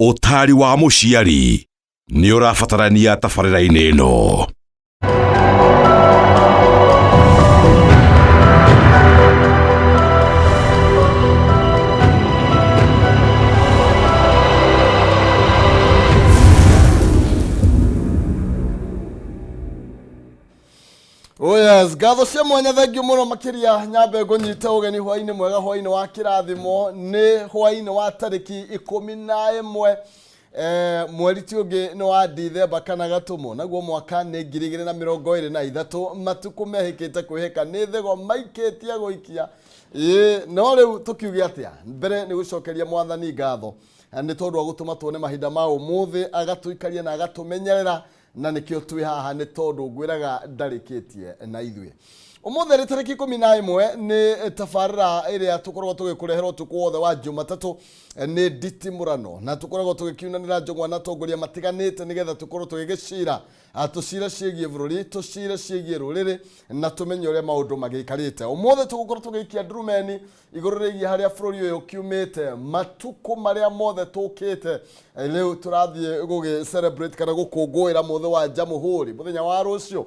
Ũtaari wa mũciari nĩ ũrabatarania tabarĩra-inĩ ĩno. Oh yes, ngatho cia mwanya thengiũ mũno makĩria nyambe ngũnyite ũgeni hwainĩ mwega hwainĩ wa kĩrathimo nĩ hwainĩ wa tarĩki 11 mweri ti ũngĩ nĩ wa Dithemba kana Gatũmũ naguo mwaka nĩ 2023 matukũ mehĩkĩte kwĩhĩka nĩ thego maikĩtie gũikia ĩĩ no rĩu tũkiuge atĩa mbere nĩ gũcokeria mwathani ngatho nĩ tondũ wa gũtũma tuone mahinda ma ũmũthĩ agatũikaria na agatũmenyerera na nĩkĩo twĩ haha nĩ tondũ ngwĩraga ndarĩkĩtie na ithuĩ ũmũthĩ rĩ tarĩki 11 nĩ tabarĩra ĩrĩa tũkoragwo tũgĩkũrehera ũtukũ wothe wa Jumatatũ nĩ nditimũrano na tũkoragwo tũgĩkiunanĩra njũng'wa na atongoria matiganĩte nĩgetha tũkorwo tũgĩgĩcira tũcire ciĩgiĩ bũrũri tũcire ciĩgiĩ rũrĩrĩ na tũmenye ũrĩa maũndũ magĩikarĩte ũmũthĩ tũgũkorwo tũgĩikia ndurumeni igũrũ rĩgiĩ harĩa bũrũri ũyũ ũkiumĩte matukũ marĩa mothe tũkĩte rĩu tũrathiĩ gũgĩ celebrate kana gũkũngũĩra mũthĩ wa jamhuri mũthenya wa rũciũ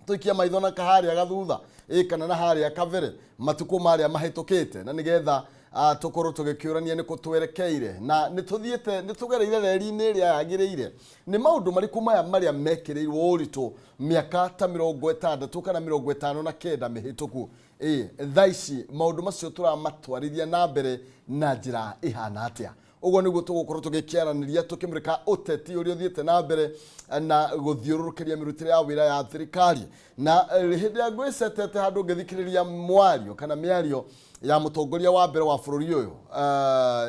tũikie maitho na kaharĩa gathutha ĩ kana na harĩa kabere matukũ marĩa mahĩtũkĩte na nĩgetha tũkorwo tũgĩkĩũrania nĩ kũ twerekeire na nĩ tũthiĩte nĩ tũgereire reri-inĩ ĩrĩa yagĩrĩire nĩ maũndũ marĩkũ maya marĩa mekĩrĩirwo ũritũ mĩaka ta 60 kana 59 mĩhĩtũku ĩ thaa ici maũndũ macio tũramatwarithia na mbere na njĩra ĩhana atĩa ũguo nĩguo tũgũkorwo tũgĩkĩaranĩria tũkĩmũrĩka ũteti ũrĩa ũthiĩte na mbere na gũthiũrũrũkĩria mĩrutĩre ya wĩra ya thirikari na hĩndĩ ĩrĩa ngwĩcetete handũ ngĩthikĩrĩria mwario kana mĩario ya mũtongoria wa mbere wa bũrũri ũyũ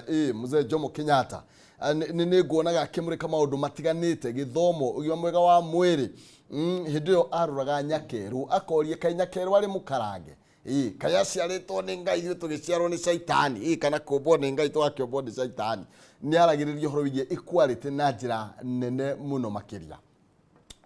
ĩ mzee Jomo Kenyatta nĩ nguonaga akĩmũrĩka maũndũ matiganĩte gĩthomo ũgima mwega wa mwĩrĩ hĩndĩ ĩyo aroraga nyakerũ akoria kaĩ nyakerũ arĩ mũkarange ĩ kaĩ aciarĩtwo nĩ Ngai ithuĩ tũgĩciarwo nĩ caitani ĩ kana kũmbwo nĩ Ngai tũgakĩũmbwo nĩ caitani nĩ aragĩrĩria ũhoro wĩgiĩ equality na njĩra nene mũno makĩria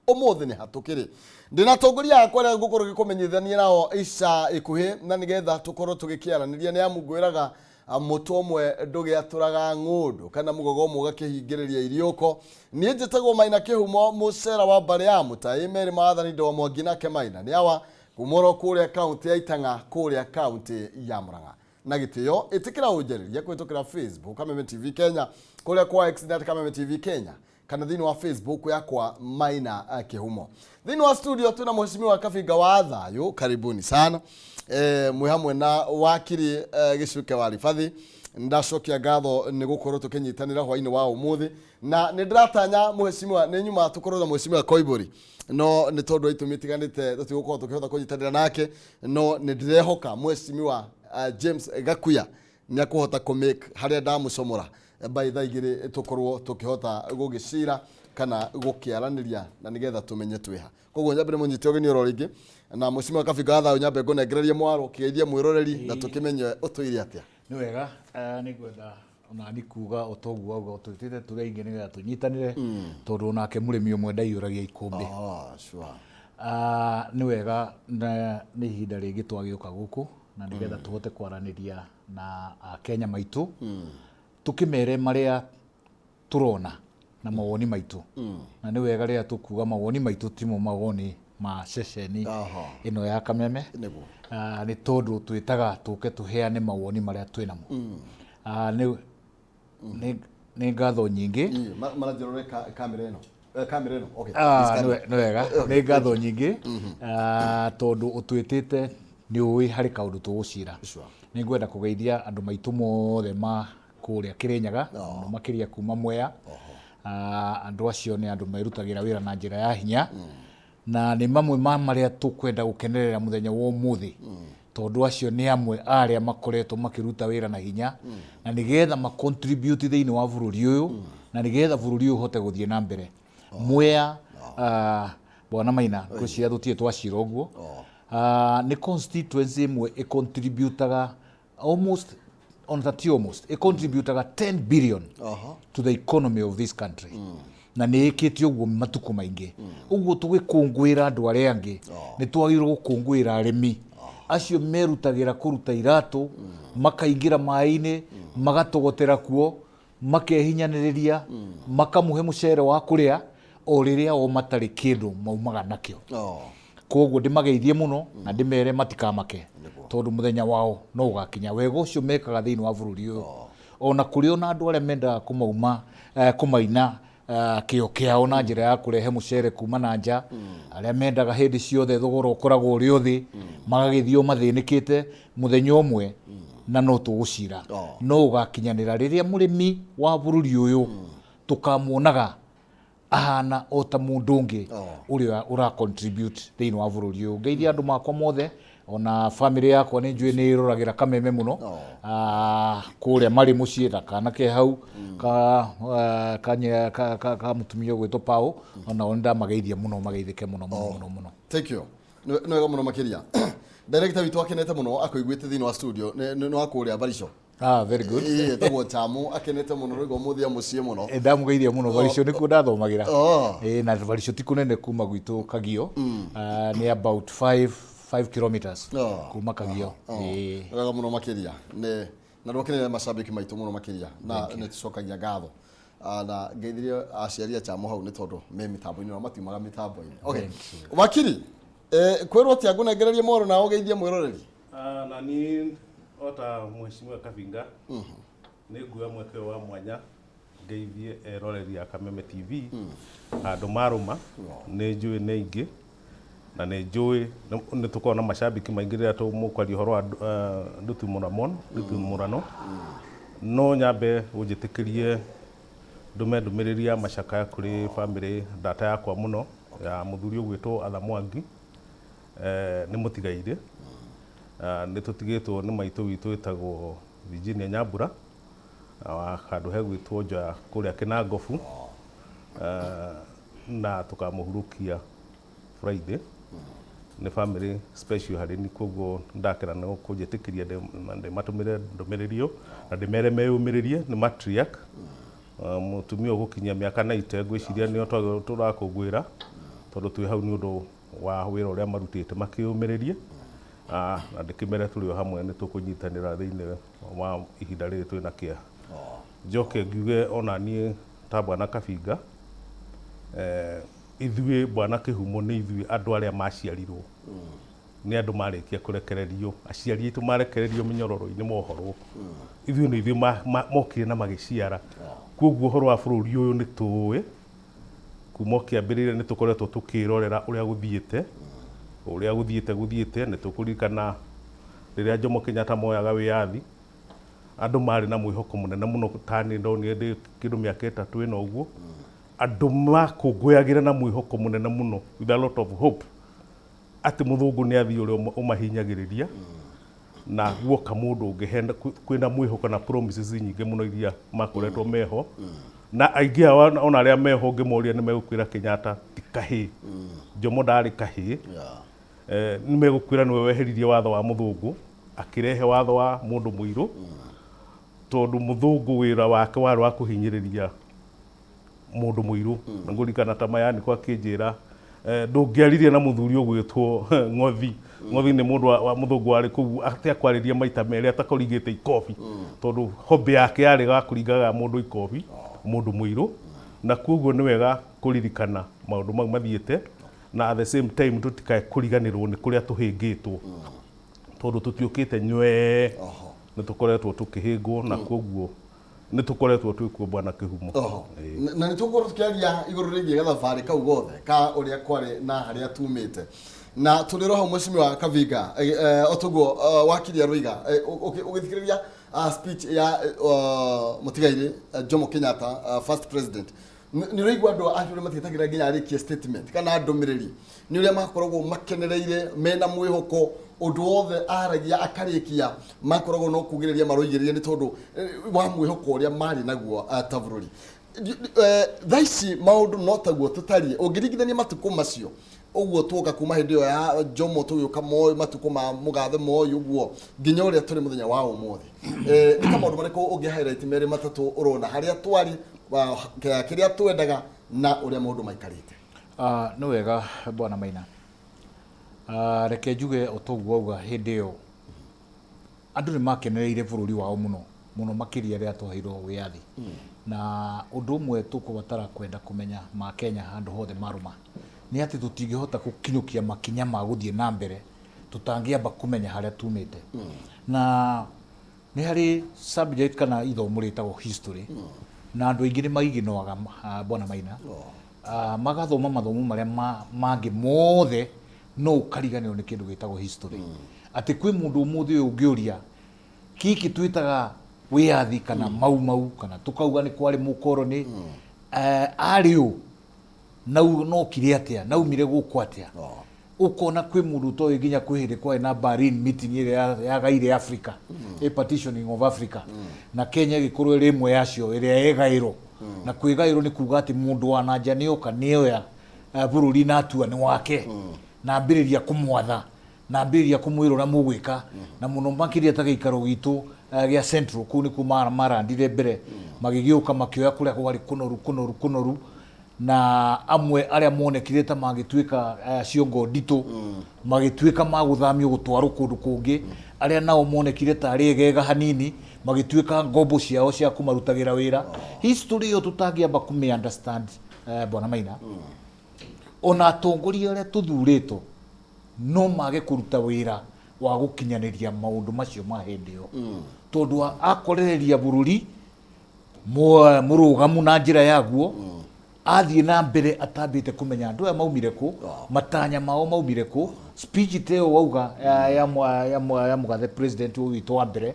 ũmũthĩ nĩ hatũkĩrĩ ndĩna atongoria akwa arĩa ngũkorwo ngĩkũmenyithania nao ica ikuhĩ na nĩgetha tũkorwo tũgĩkĩaranĩria nĩ amu ngwĩraga mũtwe ũmwe ndũgĩatũraga ng'ũndũ kana mũgogo ũmwe ũgakĩhingĩrĩria iriũko niĩ njĩtagwo Maina Kĩhumo mũcera wa mbarĩ ya Mũtai Mary Maathani Ndoa Mwangi nake Maina nĩ awa kuma oro kũrĩa kaũntĩ ya Itang'a kũrĩa kaũntĩ ya Murang'a na gĩtĩo ĩtĩkĩra ũnjarĩria kũhĩtũkĩra Facebook Kameme TV Kenya kũrĩa kwa X nĩ Kameme TV Kenya kana thĩinĩ wa Facebook yakwa Maina Kĩhumo thĩinĩ wa studio twĩna mheshimiwa Kabinga wa Thayũ karibuni sana mwĩ hamwe na wakiri Gĩcuke wa Ribathi ndacokia ngatho nĩ gũkorwo tũkĩnyitanĩra hwainĩ wa ũmũthĩ na nĩ ndĩratanya mheshimiwa nĩ nyuma tũkorwo na mheshimiwa Koimbũri no nĩ tondũ wa itũmi itiganĩte tũtigũkorwo tũkĩhota kũnyitanĩra nake no nĩ ndĩrehoka mheshimiwa James Gakuya nĩ akũhota kũ make harĩa ndamũcomora by thaa igĩrĩ tũkorwo tũkĩhota gũgĩcira kana gũkĩaranĩria na nĩgetha tũmenye twĩha koguo nyambe mũnyite ũgeni oro rĩngĩ na mheshimiwa Kabinga wa Thayũ nyambe ngũnengererie mwaro kĩgeithie mwĩroreri na tũkĩmenye ũtũire atĩa Nĩ wega nĩ ngwenda onani kuga o toguo auga ũtwĩtĩte tũrĩ aingĩ nĩgetha tũnyitanĩre tondũ onake mũrĩmi ũmwe ndaiyũragia ikũmbĩ. Sure. Nĩ wega na nĩ ihinda rĩngĩ twagĩũka gũkũ na nĩgetha tũhote kwaranĩria na Akenya maitũ tũkĩmere marĩa tũrona na mawoni maitũ na nĩ wega rĩrĩa tũkuga mawoni maitũ timo mawoni ma ceceni ĩno ya Kameme Nĩguo. Nĩ tondũ twĩtaga tũke tũheane mawoni marĩa twĩ namo. Nĩ ngatho nyingĩ. Maranjĩrore kamera ĩno. Kamera ĩno. Okay. Nĩ wega nĩ ngatho nyingĩ tondũ ũtwĩtĩte nĩ ũĩ harĩ kaũndũ tũgũcira. Nĩ ngwenda kũgeithia andũ maitũ mothe ma kũrĩa Kĩrĩnyaga mũno makĩria kuma Mwea. Andũ acio nĩ andũ merutagĩra wĩra na njĩra ya hinya na nĩ mamwe ma marĩa tũkwenda gũkenerera mũthenya wa ũmũthĩ tondũ acio nĩ amwe a arĩa makoretwo makĩruta wĩra na hinya na nĩgetha ma contribute thĩinĩ wa bũrũri ũyũ na nĩgetha bũrũri ũyũ ũhote gũthiĩ na mbere. Mwea Bwana Maina ngwĩciria tũtirĩ twacira ũguo nĩ constituency ĩmwe ĩ contributaga almost on that almost ĩ contributaga 10 billion to the economy of this country na nĩ ĩkĩte ũguo matukũ maingĩ ũguo tũgĩkũngũĩra andũ arĩa angĩ nĩ twagĩrĩirwo gũkũngũĩra arĩmi acio merutagĩra kũruta iratũ makaingĩra maĩ-inĩ magatogotera kuo. Makehinyanĩrĩria, makamũhe mũcere wa kũrĩa o rĩrĩa o matarĩ kĩndũ maumaga nakĩo. Koguo ndĩmageithie mũno na ndĩmere matikamake, tondũ mũthenya wao no ũgakinya. Wega ũcio mekaga thĩinĩ wa bũrũri ũyũ, ona kũrĩ ona andũ arĩa mendaga kũmauma, kũmaina kĩo kĩao na njĩra ya kũrehe mũcere kuma na nja, arĩa mendaga hĩndĩ ciothe thogora ũkoragwo ũrĩ o thĩ, magagĩthiĩ o mathĩnĩkĩte mũthenya ũmwe, na no tũgũcira no ũgakinyanĩra rĩrĩa mũrĩmi wa bũrũri ũyũ tũkamuonaga ahana o ta mũndũ ũngĩ ũrĩa ũra contribute thĩinĩ wa bũrũri ũyũ. Ngeithia andũ makwa mothe, ona famĩlĩ yakwa nĩ njũĩ nĩ ĩroragĩra Kameme mũno. Kũrĩa marĩ mũciĩ na kana ke hau ka mũtumia ũgwĩtwo Pau, onao nĩ ndamageithia mũno, mageithĩke mũno mũno mũno mũno. Thank you. Nĩ wega mũno makĩria. Director witũ akenete mũno akũiguĩte thĩinĩ wa studio, nĩ wa kũrĩa Barico. Ah, very good. Ĩĩ, etagwo Chamu, akenete mũno rĩu ũmũthĩ amũciĩ mũno. Ndamũgeithia mũno. Barico nĩkuo ndathomagĩra. Ĩ, na Barico ti kũnene kuma gwitũ Kagio. Ah, nĩ about 5 kilometers kuma Kagio. Ĩ. Nĩ wega mũno makĩria. Nĩ na ndwakenera macambĩki maitũ mũno makĩria, na nĩ tũcokagia ngatho. Ah, na ngeithirie aciari a Chamu hau nĩ tondũ me mĩtambo-inĩ na matiumaga mĩtambo-inĩ. Okay. Wakiri, kwĩrwo atĩa ngũnengererie mwaro na ũgeithie mwĩroreri? Ah, na niĩ ota mheshimiwa Kabinga nĩ nguoya mweke ũyũ wa mwanya ngeithie eroreri a Kameme TV handũ marũma. Nĩ njũĩ nĩ aingĩ na nĩ njũĩ nĩ tũkoragwo na macambĩki maingĩ rĩrĩa tũmũkwaria ũhoro wa nduthumũrano. No nyambe ũnjĩtĩkĩrie ndũme ndũmĩrĩri ya macakaya kũrĩ bamĩrĩ ndata yakwa mũno ya mũthuri ũgwĩtwo Arthur Mwangi. Nĩ mũtigairĩ. Nĩ tũtigĩtwo nĩ maitũ witũ wĩtagwo Virginia Nyambura wa handũ hegwĩtwo Njoya kũrĩa Kĩnangobu, na tũkamũhurũkia Friday. Nĩ family special harĩ niĩ, koguo ndakena nĩ kũnjĩtĩkĩria ndĩmatũmĩre ndũmĩrĩri ĩyo na ndĩmere meyũmĩrĩrie. Nĩ matriarch, mũtumia ũgũkinyia mĩaka 90, ngwĩciria nĩo tũrakũngũĩra tondũ twĩ hau nĩ ũndũ wa wĩra ũrĩa marutĩte makĩyũmĩrĩrie. Na ndĩkĩmere tũrĩ o hamwe, nĩ tũkũnyitanĩra thĩinĩ wa ihinda rĩrĩ twĩna kĩeha. Njoke ngiuge ona niĩ ta Bwana Kabinga, ithuĩ Bwana Kĩhumo nĩ ithuĩ andũ arĩa maciarirwo nĩ andũ marĩkia kũrekererio, aciari aitũ marekererio mĩnyororo-inĩ mohorwo, ithuĩ nĩ ithuĩ mokire na magĩciara. Koguo ũhoro wa bũrũri ũyũ nĩ tũĩ kuma ũkĩambĩrĩria, nĩ tũkoretwo tũkĩrorera ũrĩa gũthiĩte, ũrĩa gũthiĩte gũthiĩte. Nĩ tũkũririkana rĩrĩa Jomo Kenyatta moyaga wĩyathi, andũ marĩ na mwĩhoko mũnene mũno. Ta niĩ ndonire ndĩ kĩndũ mĩaka 3 ĩna ũguo, andũ makũngũyagĩra na mwĩhoko mũnene mũno, with a lot of hope, atĩ mũthũngũ nĩ athiĩ ũrĩa ũmahinyagĩrĩria na guoka mũndũ ũngĩ hena kwĩna mwĩhoko na promises nyingĩ mũno iria makoretwo meho. Na aingĩ ao ona arĩa meho ũngĩmoria nĩ megũkwĩra Kenyatta ti kahĩĩ, Jomo ndarĩ kahĩĩ. Nĩ megũkwĩra nĩwe weheririe watho wa mũthũngũ akĩrehe watho wa mũndũ mũirũ, tondũ mũthũngũ wĩra wake warĩ wa kũhinyĩrĩria mũndũ mũirũ. Na ngũririkana ta Mayaniko akĩnjĩra, ndũngĩaririe na mũthuri ũgwĩtwo Ng'othi. Ng'othi nĩ mũndũ wa mũthũngũ warĩ kũu atekwarĩria maita merĩ atakũringĩte ikobi, tondũ hobby yake yarĩ wa kũringaga mũndũ ikobi, mũndũ mũirũ. Na koguo nĩ wega kũririkana maũndũ mau mathiĩte, na at the same time tũtikae kũriganĩrwo nĩ kũrĩa tũhĩngĩtwo, tondũ tũtiũkĩte nywee, nĩ tũkoretwo tũkĩhĩngwo, na koguo nĩ tũkoretwo twĩ kuo, Bwana Kĩhumo. Na nĩ tũgũkorwo tũkĩaria igũrũ rĩgiĩ gathabarĩ kau gothe ka ũrĩa kwarĩ na harĩa tumĩte na tũrĩ roho. Mheshimiwa Kavinga, o toguo wakiri aroiga, ũgĩthikĩrĩria speech ya mũtigairĩ Jomo Kenyatta, first president, nĩ ũraigua andũ a bũrũri matietagĩrĩra nginya arĩkie statement kana ndũmĩrĩri, nĩ ũrĩa makoragwo makenereire mena mwĩhoko. Ũndũ wothe aragia akarĩkia, makoragwo no kugĩrĩria maroigĩrĩria nĩ tondũ wa mwĩhoko ũrĩa marĩ naguo ta bũrũri. Thaa ici maũndũ no taguo tũtariĩ ũngĩringithania matukũ macio ũguo tuoka kuma hĩndĩ ĩyo ya Jomo tũgĩũka Moi, matukũ ma mũgathe Moi ũguo nginya ũrĩa tũrĩ mũthenya wa ũmũthĩ. Nĩ ta maũndũ marĩkũ ũngĩ highlight merĩ matatũ ũrona harĩa twarĩ, kĩrĩa twendaga na ũrĩa maũndũ maikarĩte? Ah, nĩ wega, Bwana Maina. Ah, reke njuge o toguo auga, hĩndĩ ĩyo andũ nĩ makenereire bũrũri wao mũno mũno makĩria rĩrĩa twaheirwo wĩyathi. Na ũndũ ũmwe tũkũbatara kwenda kũmenya ma Kenya handũ hothe marũma nĩ atĩ tũtingĩhota gũkinyũkia makinya ma gũthiĩ na mbere tũtangĩamba kũmenya harĩa tumĩte. Na nĩ harĩ subject kana ithomo rĩtagwo history, na andũ aingĩ nĩ maiginoaga, bwana Maina, magathoma mathomo marĩa mangĩ mothe, no ũkariganĩrwo nĩ kĩndũ gĩtagwo history. Atĩ kwĩ mũndũ ũmũthĩ ũyũ ũngĩũria kiki twĩtaga wĩyathi kana Mau Mau, kana tũkauga nĩ kwarĩ mũkoroni, arĩ ũ na nokire atĩa, naumire gũkũ atĩa? Ũkona kwĩ mũndũ ũtoĩ nginya kwĩ hĩndĩ kwarĩ na Berlin meeting ĩrĩa yagaire Africa, a partitioning of Africa, na Kenya ĩgĩkorwo ĩrĩ ĩmwe yacio ĩrĩa ĩgaĩrwo. Na kwĩgaĩrwo nĩ kuga atĩ mũndũ wa nanja nĩoka nĩoya bũrũri na atua nĩ wake, na ambĩrĩria kũmwatha, na ambĩrĩria kũmwĩra ũrĩa mũgwĩka, na mũno makĩria ta gĩikaro gitũ gĩa Central. Kũu nĩkuo marandire mbere, magĩgĩũka makĩoya kũrĩa kwarĩ kũnoru kũnoru kũnoru, na amwe arĩa monekire ta mangĩtuĩka ciongo nditũ magĩtuĩka magũthamio gũtwarwo kũndũ kũngĩ, arĩa nao monekire tarĩ egega hanini magĩtuĩka ngombo ciao cia kũmarutagĩra wĩra. History ĩyo tũtangĩamba kũmĩ understand, bwana Maina, ona atongoria arĩa tũthurĩtwo no mage kũruta wĩra wa gũkinyanĩria maũndũ macio ma hĩndĩ ĩyo, tondũ akorereria bũrũri mũrũgamu na njĩra yaguo, athiĩ na mbere atambĩte kũmenya andũ aya maumire kũ, matanya mao maumire kũ. Speech ta ĩyo wauga ya mũgathe president ũyũ witũ wa mbere,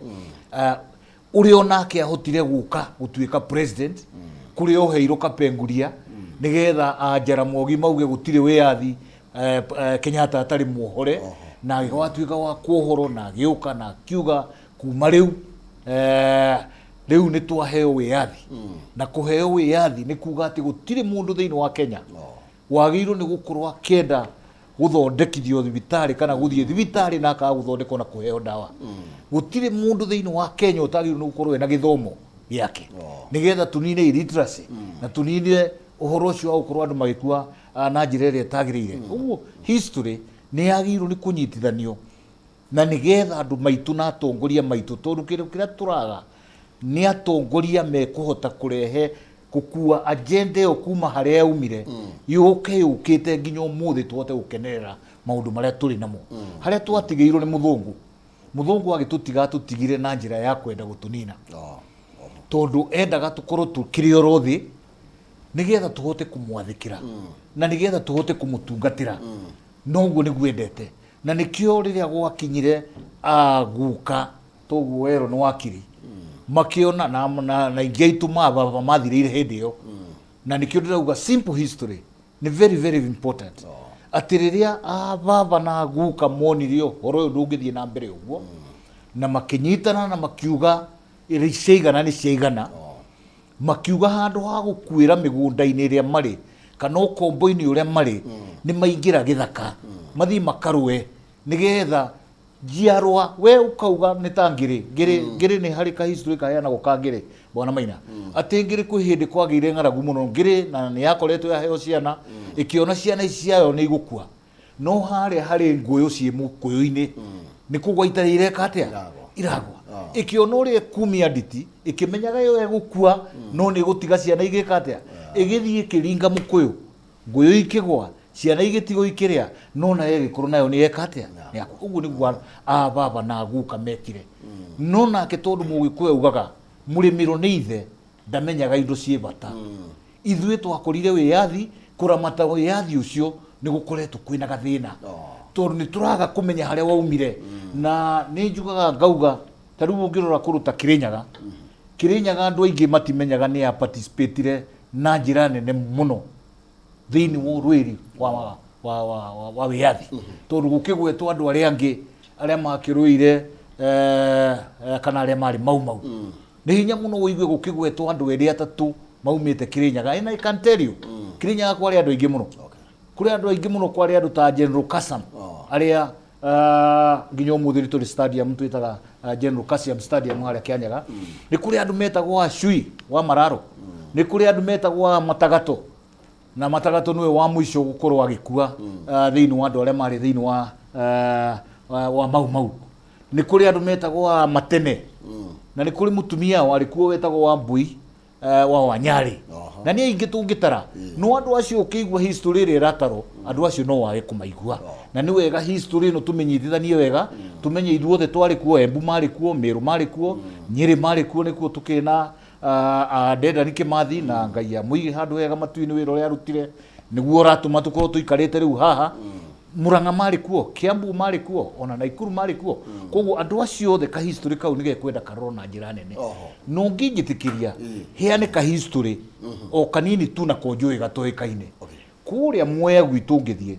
ũrĩa onake ahotire gũka gũtuĩka president, kũrĩa oheirwo kapenguria nĩgetha a Jaramogi mauge gũtirĩ wĩyathi Kenyatta atarĩ muohore, na agĩgwatuĩka wa kuohorwo, na agĩũka na akiuga kuma rĩu, rĩu nĩ twaheo wĩyathi. Na kũheo wĩyathi nĩ kuga atĩ gũtirĩ mũndũ thĩinĩ wa Kenya wagĩrĩirwo nĩ gũkorwo akĩenda gũthondekithio thibitarĩ kana gũthiĩ thibitarĩ na akaga gũthondekwo na kũheo ndawa. Gũtirĩ mũndũ thĩinĩ wa Kenya ũtagĩrĩirwo nĩ gũkorwo ena gĩthomo gĩake, nĩgetha tũnine illiteracy na tũnine ũhoro ũcio wa gũkorwo andũ magĩkua na njĩra ĩrĩa ĩtagĩrĩire. Ũguo history nĩ yagĩrĩirwo nĩ kũnyitithanio na nĩgetha andũ maitũ na atongoria maitũ, tondũ kĩndũ kĩrĩa tũraga nĩ atongoria mekũhota kũrehe gũkua agenda ĩyo kuma harĩa yaumire yũke yũkĩte nginya ũmũthĩ, tũhote gũkenerera maũndũ marĩa tũrĩ namo harĩa twatigĩirwo nĩ mũthũngũ. Mũthũngũ agĩtũtiga atũtigire na njĩra ya kwenda gũtũnina, tondũ endaga tũkorwo tũkĩrĩ oro thĩ nĩgetha tũhote kũmwathĩkĩra na nĩgetha tũhote kũmũtungatĩra. Noguo nĩguo endete, na nĩkĩo rĩrĩa gwakinyire guka toguo werwo nĩ wakiri makĩona na ingĩ aitũ mababa mathirĩire hĩndĩ ĩyo. Na nĩkĩo ndĩrauga simple history nĩ very very important, atĩ rĩrĩa a baba na guka monire ũhoro ũyũ ndũngĩthiĩ na mbere ũguo, na makĩnyitana na makiuga ĩrĩ ciaigana nĩ ciaigana, makiuga handũ ha gũkuĩra mĩgũnda-inĩ ĩrĩa marĩ kana ũkombo-inĩ ũrĩa marĩ, nĩ maingĩra gĩthaka mathiĩ makarũe nĩgetha njiarwa. We ũkauga nĩ ta ngĩrĩ ngĩrĩ ngĩrĩ nĩ harĩ ka history kaheanagwo ka ngĩrĩ, bwana Maina, atĩ ngĩrĩ kwĩ hĩndĩ kwagĩire ng'aragu mũno ngĩrĩ, na nĩ yakoretwo yaheo ciana, ĩkĩona ciana ici ciayo nĩ igũkua, no harĩa harĩ ngũyũ ciĩ mũkũyũ-inĩ nĩ kũgwa itarĩ ireka atĩa, iragwa. Ĩkĩona ũrĩa ĩkumia nditi, ĩkĩmenyaga ĩyo ĩgũkua no nĩ ĩgũtiga ciana igĩka atĩa. Ĩgĩthiĩ ĩkĩringa mũkũyũ, ngũyũ ikĩgwa, ciana igĩtigwo ikĩrĩa, no nayo ĩgĩkorwo nayo nĩ yeka atĩa, nĩ yakua. Ũguo nĩguo a baba na guka mekire. No nake tondũ mũgĩkũyũ augaga mũrĩmĩrwo nĩ ithe ndamenyaga indo ciĩ bata, ithuĩ twakorire wĩyathi, kũramata wĩyathi ũcio nĩ gũkoretwo kwĩna gathĩna, tondũ nĩ tũraga kũmenya harĩa waumire. Na nĩ njugaga ngauga ta rĩu ũngĩrora kũndũ ta Kĩrĩnyaga, Kĩrĩnyaga andũ aingĩ matimenyaga nĩ ya participatire na njĩra nene mũno thĩinĩ wa ũrũĩri wa wĩyathi, tondũ gũkĩgwetwo andũ arĩa angĩ arĩa makĩrũire kana arĩa marĩ Mau Mau, nĩ hinya mũno ũigue gũkĩgwetwo andũ erĩ atatũ maumĩte Kĩrĩnyaga. And I can tell you, Kĩrĩnyaga kwarĩ andũ aingĩ mũno, kũrĩ andũ aingĩ mũno. Kwarĩ andũ ta General Kasam, arĩa nginya ũmũthĩ nĩ tũrĩ stadium twĩtaga General Kasam Stadium harĩa Kĩanyaga. Nĩ kũrĩ andũ metagwo Acui wa Mararo, nĩ kũrĩ andũ metagwo a Matagato, na Matagato nĩwe wa mũico gũkorwo agĩkua thĩinĩ wa andũ arĩa marĩ thĩinĩ wa Mau Mau. Nĩ kũrĩ andũ metagwo a Matene, na nĩ kũrĩ mũtumia warĩ kuo wetagwo wa Mbui. Wa Wanyarĩ na nĩ aingĩ tũngĩtara, no andũ acio ũkĩigua history ĩrĩa ĩratarwo, andũ acio no wage kũmaigua. Na nĩ wega history ĩno tũmĩnyitithanie wega, tũmenye ithuothe twarĩ kuo. Embu marĩ kuo, Meru marĩ kuo, Nyĩrĩ marĩ kuo, nĩkuo tũkĩrĩ na Dedan Kĩmathi, na Ngai amũige handũ hega matu-inĩ. Wĩra ũrĩa arutire nĩguo ũratũma tũkorwo tũikarĩte rĩu haha. Murang'a marĩ kuo, Kiambu marĩ kuo, ona Naikuru marĩ kuo. Koguo andũ acio othe ka history kau nĩ gekwenda karorwo na njĩra nene. No ũngĩnjĩtĩkĩria heane ka history o kanini tu, nako njũĩ gatoĩkaine kũrĩa Mwea gwitũ, ngĩthiĩ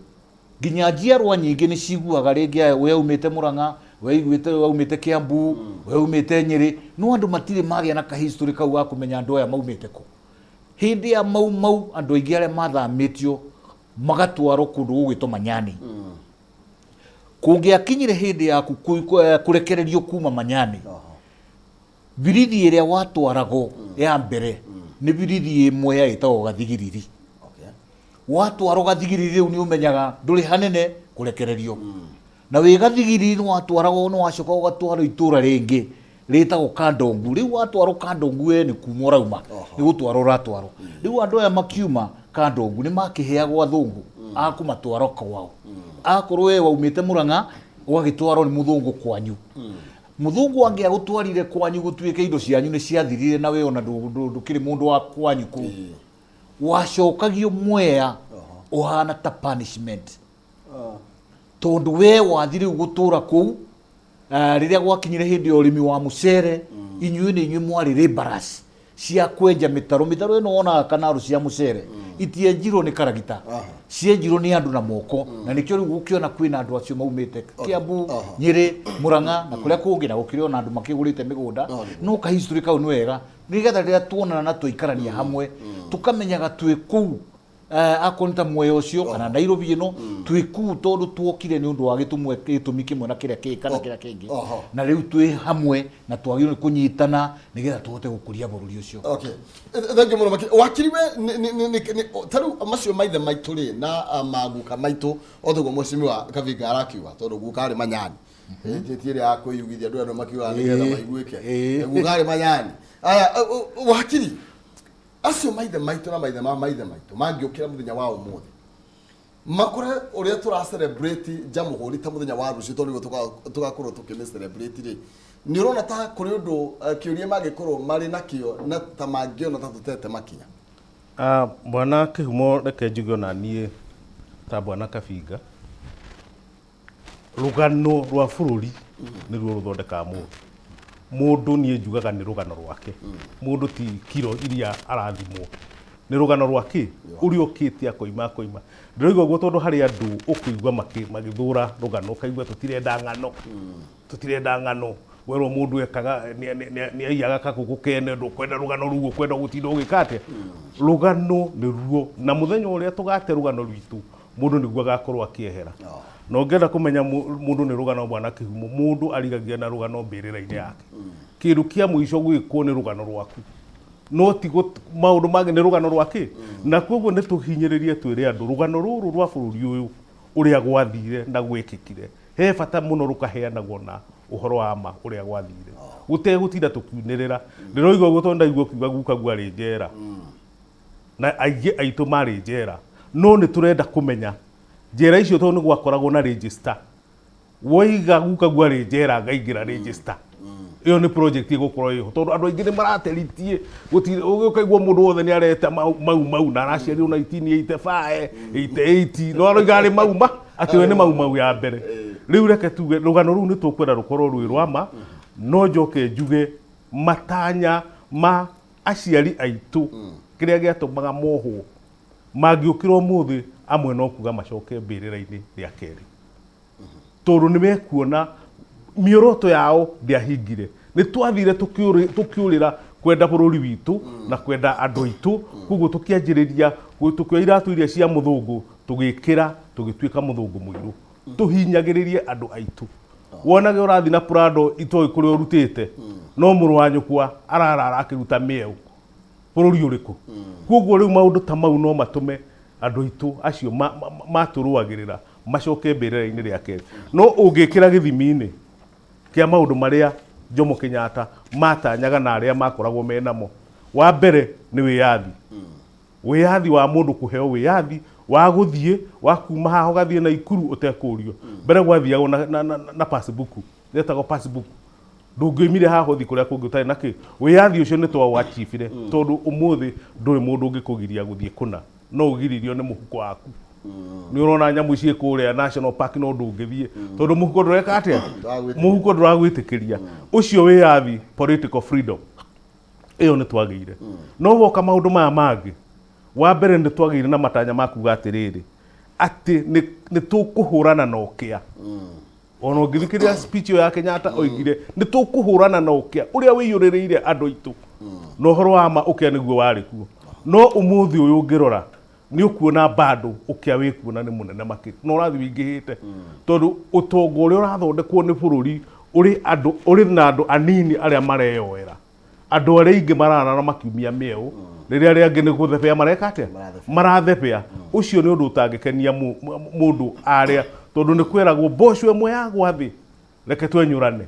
nginya njiarwa nyingĩ nĩ ciguaga rĩngĩ aya, we aumĩte Murang'a, we aiguĩte, we aumĩte Kiambu, we aumĩte Nyĩrĩ, no andũ matirĩ magĩa na ka history kau ga kũmenya andũ aya maumĩte kũ. Hĩndĩ ya Mau Mau, andũ aingĩ arĩa mathamĩtio magatwarwo kũndũ gũgwĩtwo Manyani. Kũngĩakinyire hĩndĩ yaku kũrekererio kuma Manyani, birithi ĩrĩa watwaragwo ya mbere nĩ birithi ĩmwe ya ĩtagwo Gathigiriri. Watwarwo Gathigiriri, rĩu nĩ ũmenyaga ndũrĩ hanene kũrekererio. Na wĩ Gathigiriri nĩ watwaragwo, nĩ wacoka ũgatwarwo itũra rĩngĩ rĩtagwo Kandongu. Rĩu watwarwo Kandongu, we nĩ kuma ũrauma, nĩ gũtwarwo ũratwarwo. Rĩu andũ aya makiuma Kandongu nĩ makĩheagwo athũngũ a kũmatwara kwao. Akorwo we waumĩte Murang'a, ũgagĩtwarwo nĩ mũthũngũ kwanyu. Mũthũngũ angĩagũtwarire kwanyu, gũtuĩke indo cianyu nĩ ciathirire na we ona ndũkĩrĩ mũndũ wa kwanyu kũu, wacokagio Mwea ũhana ta punishment, tondũ we wathi rĩu gũtũra kũu. Rĩrĩa gwakinyire hĩndĩ ya ũrĩmi wa mũcere, inyuĩ nĩ inyuĩ mwarĩ laborers cia kwenja mĩtaro. Mĩtaro ĩno wonaga kanaru cia mũcere itienjirwo nĩ karagita, cienjirwo nĩ andũ na moko. Na nĩkĩo rĩu gũkĩona kwĩna andũ acio maumĩte Kiambu, Nyĩrĩ, Murang'a na kũrĩa kũngĩ, na gũkĩrĩ ona andũ makĩgũrĩte mĩgũnda. No ka history kau nĩ wega, nĩgetha rĩrĩa tuonana na twaikarania hamwe, tũkamenyaga twĩ kũu, akorwo nĩ ta Mwea ũcio kana Nairobi ĩno, twĩ kũu tondũ tuokire nĩ ũndũ wa gĩtũmi kĩmwe na kĩrĩa kĩngĩ kana kĩrĩa kĩngĩ. Na rĩu twĩ hamwe na twagĩrĩirwo nĩ kũnyitana nĩgetha tũhote gũkũria bũrũri ũcio. Okay, thank you mũno makĩria, wakiri. We ta rĩu macio maithe maitũ rĩ na maguka maitũ, o toguo mheshimiwa Kavinga arakiuga, tondũ guka arĩ Manyani. Ti ĩrĩa ya kwĩyugithia, andũ makiugaga nĩgetha maiguĩke. Guka arĩ Manyani. Aya, wakiri, acio maithe maitũ na maithe ma maithe maitũ mangĩũkĩra mũthenya wa ũmũthĩ makore ũrĩa tũra celebrate Jamhuri ta mũthenya wa rũciũ, tondũ nĩguo tũgakorwo tũkĩmĩ celebrate rĩ, nĩ ũrona ta kũrĩ ũndũ kĩũria mangĩkorwo marĩ nakĩo na ta mangĩona ta tũtete makinya? Bwana Kĩhumo, reke njuge ona niĩ ta Bwana Kabinga, rũgano rwa bũrũri nĩruo rũthondekaga mũndũ. Mũndũ niĩ njugaga nĩ rũgano rwake. Mũndũ ti kiro iria arathimwo, nĩ rũgano rwake ũrĩa ũkĩte akoima akoima. Ndĩroiga ũguo tondũ harĩ andũ ũkũigua magĩthũra rũgano, ũkaigua tũtirenda ng'ano, tũtirenda ng'ano. Werwo mũndũ ekaga nĩ aiyaga kagũkũ kene, ndũkwenda rũgano rũu, ũkwenda gũtinda ũgĩka atĩa? Rũgano nĩ ruo, na mũthenya ũrĩa tũgate rũgano rwitũ, mũndũ nĩguo agakorwo akĩehera. Na ũngĩenda kũmenya mũndũ nĩ rũgano, bwana Kĩhumo, mũndũ arigagia na rũgano mbĩrĩra-inĩ yake. Kĩndũ kĩa mũico gwĩkwo nĩ rũgano rwaku, no ti maũndũ mangĩ, nĩ rũgano rwa kĩ. Na koguo nĩ tũhinyĩrĩrie twĩre andũ rũgano rũrũ rwa bũrũri ũyũ, ũrĩa gwathire na gwĩkĩkire, he bata mũno rũkaheanagwo na ũhoro wa ma ũrĩa gwathire, gũtegũtinda tũkiunĩrĩra. Ndĩroiga ũguo tondũ ndaigua ũkiuga guka guo arĩ njera, na aingĩ aitũ marĩ njera, no nĩ tũrenda kũmenya njera icio, tondũ nĩ gwakoragwo na register. Woiga guka guo arĩ njera, ngaingĩra register ĩyo. Nĩ project ĩgũkorwo ĩho, tondũ andũ aingĩ nĩ marateritie gũtirĩ ũkaigua mũndũ wothe nĩ areta mau mau mau na araciarirwo 1985, 88, no aroiga arĩ mau ma atĩ we nĩ Mau Mau ya mbere. Rĩu reke tuge rũgano rũu nĩ tũkwenda rũkorwo rwĩ rwa ma. No njoke njuge matanya ma aciari aitũ, kĩrĩa gĩatũmaga mohwo, mangĩũkĩra ũmũthĩ, amwe no kuga macoke mbĩrĩra-inĩ rĩa kerĩ, tondũ nĩ mekuona mĩoroto yao ndĩahingire. Nĩ twathire tũkĩũrĩra kwenda bũrũri witũ na kwenda andũ aitũ, koguo tũkĩanjĩrĩria tũkĩoya iratũ iria cia mũthũngũ, tũgĩkĩra, tũgĩtuĩka mũthũngũ mũirũ, tũhinyagĩrĩrie andũ aitũ. Wonage ũrathiĩ na Prado itoĩ kũrĩa ũrutĩte, no mũrũ wa nyũkwa ararara akĩruta mĩeũ bũrũri ũrĩkũ. Koguo rĩu maũndũ ta mau no matũme andũ aitũ acio matũrũagĩrĩra macoke mbĩrĩra-inĩ rĩa kerĩ. No ũngĩkĩra gĩthimi-inĩ kĩa maũndũ marĩa Jomo Kenyatta matanyaga na arĩa makoragwo menamo, Wa mbere nĩ wĩyathi, wĩyathi wa mũndũ kũheo wĩyathi wa gũthiĩ, wa kuma haha ũgathiĩ Naikuru ũtekũrio. Mbere gwathiagwo na passbook, yetagwo passbook, ndũngĩoimire haha ũthiĩ kũrĩa kũngĩ ũtarĩ na kĩ. Wĩyathi ũcio nĩ twaũachivire, tondũ ũmũthĩ ndũrĩ mũndũ ũngĩkũgiria gũthiĩ kũna, no ũgiririo nĩ mũhuko waku. Nĩ ũrona nyamũ ciĩ kũrĩa National Park, no ndũngĩthiĩ tondũ mũhuko ndũreka atĩa? Ndũragwĩtĩkĩria. Mũhuko ndũragwĩtĩkĩria. Ũcio wĩyathi, political freedom ĩyo nĩ twagĩire. No woka maũndũ maya mangĩ, wa mbere nĩ twagĩire na matanya ma kuga atĩrĩrĩ, atĩ nĩ tũkũhũrana na ũkĩa. Ona ũngĩthikĩrĩria speech ĩyo ya Kenyatta, oigire nĩ tũkũhũrana na ũkĩa ũrĩa wĩiyũrĩrĩire andũ aitũ. Na ũhoro wa ma, ũkĩa nĩguo warĩ kuo, no ũmũthĩ ũyũ ũngĩrora nĩ ũkuona bado ũkĩa wĩkuo na nĩ mũnene makĩria na ũrathiĩ wĩingĩhĩte, tondũ ũtonga ũrĩa ũrathondekwo nĩ bũrũri ũrĩ andũ ũrĩ na andũ anini arĩa mareyoera, andũ arĩa aingĩ mararara makiumia mĩeũ, rĩrĩa arĩa angĩ nĩ gũthebea mareka atĩa? Marathebea. Marathebea. Ũcio nĩ ũndũ ũtangĩkenia mũndũ arĩa, tondũ nĩ kwĩragwo mboco ĩmwe ya gwa thĩ reke twenyũrane.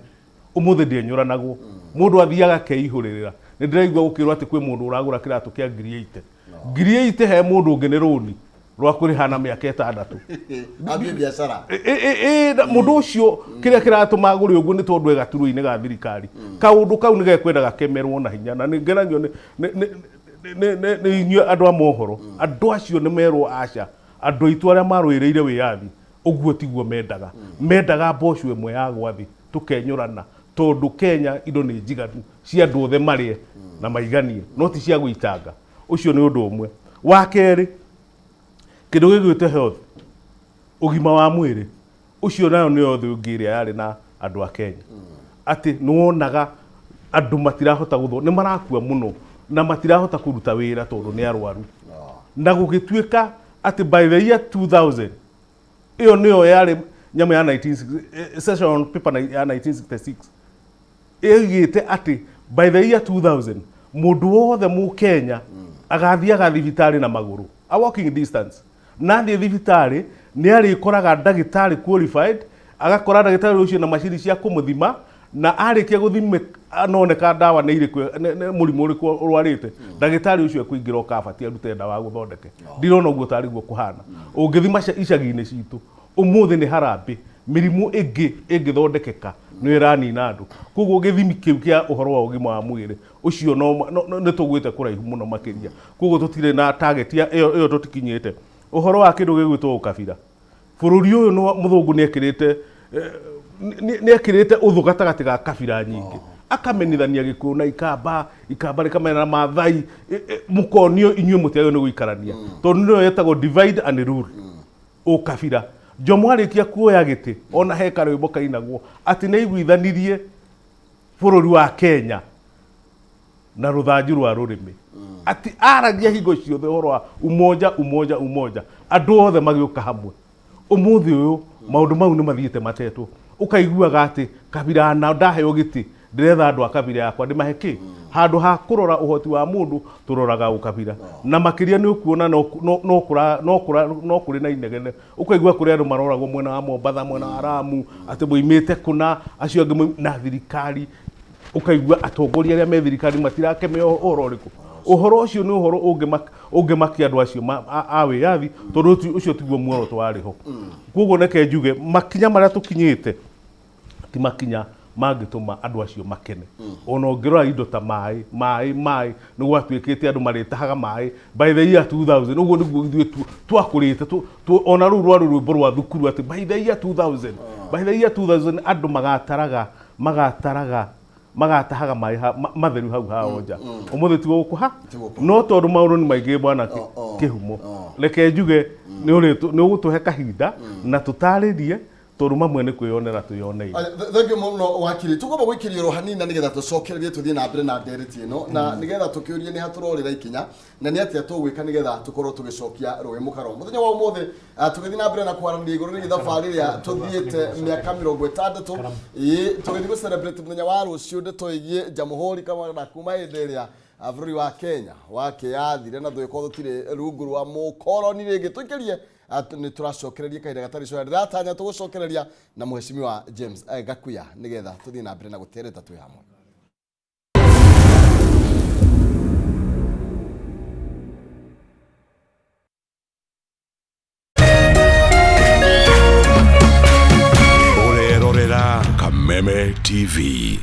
Ũmũthĩ ndienyũranagwo, mũndũ athiaga akeihũrĩrĩra. Nĩ ndĩraigua gũkĩrwo atĩ kwĩ mũndũ ũragũra kĩratũ kĩa 80,000, 80,000, he mũndũ ũngĩ nĩ rũni rwa kũrĩha na mĩaka 6. Ambie biacara. Na mũndũ ũcio kĩrĩa kĩratũma agũre ũguo nĩ tondũ e gaturwa-inĩ ga thirikari. Kaũndũ kau nĩ gekwenda gakemerwo na hinya, na nĩ ngenagio nĩ inyuĩ andũ a mohoro. Andũ acio nĩ merwo aca, andũ aitũ arĩa marũĩrĩire wĩyathi ũguo tiguo mendaga. Mendaga mboco ĩmwe ya gwathĩ tũkenyũrana, tondũ Kenya indo nĩ njiganu cia andũ othe marĩe na maiganie, no ti cia gũitanga. Ũcio nĩ ũndũ ũmwe. Wa kerĩ, kĩndũ gĩgwĩtwo health, ũgima wa mwĩrĩ, ũcio nayo nĩyo thũ ĩngĩ ĩrĩa yarĩ na andũ a Kenya, atĩ nĩ wonaga andũ matirahota gũtho, nĩ marakua mũno na matirahota kũruta wĩra tondũ nĩ arwaru. Na gũgĩtuĩka atĩ by the year 2000, ĩyo nĩyo yarĩ nyamũ ya 1960, session paper ya 1966 ĩgĩte atĩ by the year 2000 mũndũ wothe mũkenya agathiaga thibitarĩ na magũrũ, a walking distance, na athiĩ thibitarĩ nĩ arĩkoraga ndagĩtarĩ qualified, agakora ndagĩtarĩ ũcio na macini cia kũmũthima, na arĩkia gũthime anoneka ndawa nĩ irĩkũ, nĩ mũrimũ ũrĩkũ ũrwarĩte, ndagĩtarĩ ũcio ekũingĩra ũkabati arute ndawa agũthondeke. Ndirona ũguo tarĩ guo kũhana. Ũngĩthima icagi-inĩ citũ ũmũthĩ nĩ harambĩ, mĩrimũ ĩngĩ ĩngĩthondekeka nĩ ĩranina andũ. Koguo gĩthimi kĩu kĩa ũhoro wa ũgima wa mwĩrĩ ũcio no nĩ tũgwĩte kũraihu mũno makĩria. Koguo tũtirĩ na target ya ĩyo, ĩyo tũtikinyĩte. Ũhoro wa kĩndũ gĩgwĩtwo ũkabira, bũrũri ũyũ nĩ mũthũngũ nĩ ekĩrĩte ũthũ gatagatĩ ga kabira nyingĩ, akamenithania Gĩkũyũ na Ikamba, Ikamba rĩkamena na Maathai, mũkonio inyuĩ mũtiagĩrĩirwo nĩ gũikarania, tondũ nĩyo yetagwo divide and rule, ũkabira. Jomo arĩkia kuoya gĩtĩ, ona he karwĩmbo kainagwo atĩ nĩ aiguithanirie bũrũri wa Kenya na rũthanju rwa rũrĩmĩ, atĩ aragia hingo ciothe ũhoro wa umoja, umoja, umoja, andũ othe magĩũka hamwe. Ũmũthĩ ũyũ maũndũ mau nĩ mathiĩte matetwo, ũkaiguaga atĩ kabira na ndaheo gĩtĩ ndĩretha andũ a kabira yakwa ndĩmahe kĩ, handũ ha kũrora ũhoti wa mũndũ tũroraga ũkabira. Na makĩria nĩ ũkuona no kũrĩ na inegene, ũkaigua kũrĩ andũ maroragwo mwena wa Mombatha, mwena wa Lamu, atĩ moimĩte kũna, acio angĩ na thirikari, ũkaigua atongoria arĩa me thirikari matirakemea ũhoro ũrĩkũ. Ũhoro ũcio nĩ ũhoro ũngĩmakia andũ acio a wĩyathi, tondũ ũcio tiguo muoroto warĩ ho. Koguo reke njuge makinya marĩa tũkinyĩte ti makinya mangĩtũma andũ acio makene. Ona ũngĩrora indo ta maĩ, maĩ nĩ gwatuĩkĩte andũ marĩtahaga maĩ. By the year 2000, ũguo nĩguo ithuĩ twakũrĩte, ona rũu rwarĩ rwĩmbo rwa thukuru atĩ by the year 2000, by the year 2000 andũ magataraga magatahaga maĩ matheru hau hao nja. Ũmũthĩ tiguo gũkũha, Tiguo kũha. No tondũ maũndũ nĩ maingĩ, bwana Kĩhumo, reke njuge nĩ ũgũtũhe kahinda na tũtarĩrie, tondũ mamwe nĩ kwĩyonera twĩyoneire. Thengiũ mũno wakiri. Tũkwamba gũikĩrio ro hanini na nĩgetha tũcokererie tũthiĩ na mbere na ndereti ĩno, na nĩgetha tũkĩũrie nĩ ha tũrorĩra ikinya na nĩ atĩa tũgwĩka nĩgetha tũkorwo tũgĩcokia rũĩ mũkaro. Mũthenya wa ũmũthĩ tũgĩthiĩ na mbere na kwaranĩria igũrũ rĩgiĩ thabarĩ ĩrĩa tũthiĩte mĩaka 60, ĩĩ tũgĩthiĩ gũ celebrate mũthenya wa rũciũ ndeto ĩgiĩ jamhuri kana kuma hĩndĩ ĩrĩa bũrũri wa Kenya wakĩyathire na tũgĩkorwo tũtirĩ rungu rwa mũkoroni rĩngĩ. Tũikĩrie nĩ tũracokereria kahinda gatarĩ coya, ndĩratanya tũgũcokereria na mheshimiwa James Gakuya nĩgetha tũthiĩ na mbere na gũtereta twĩ hamwe. Kameme TV.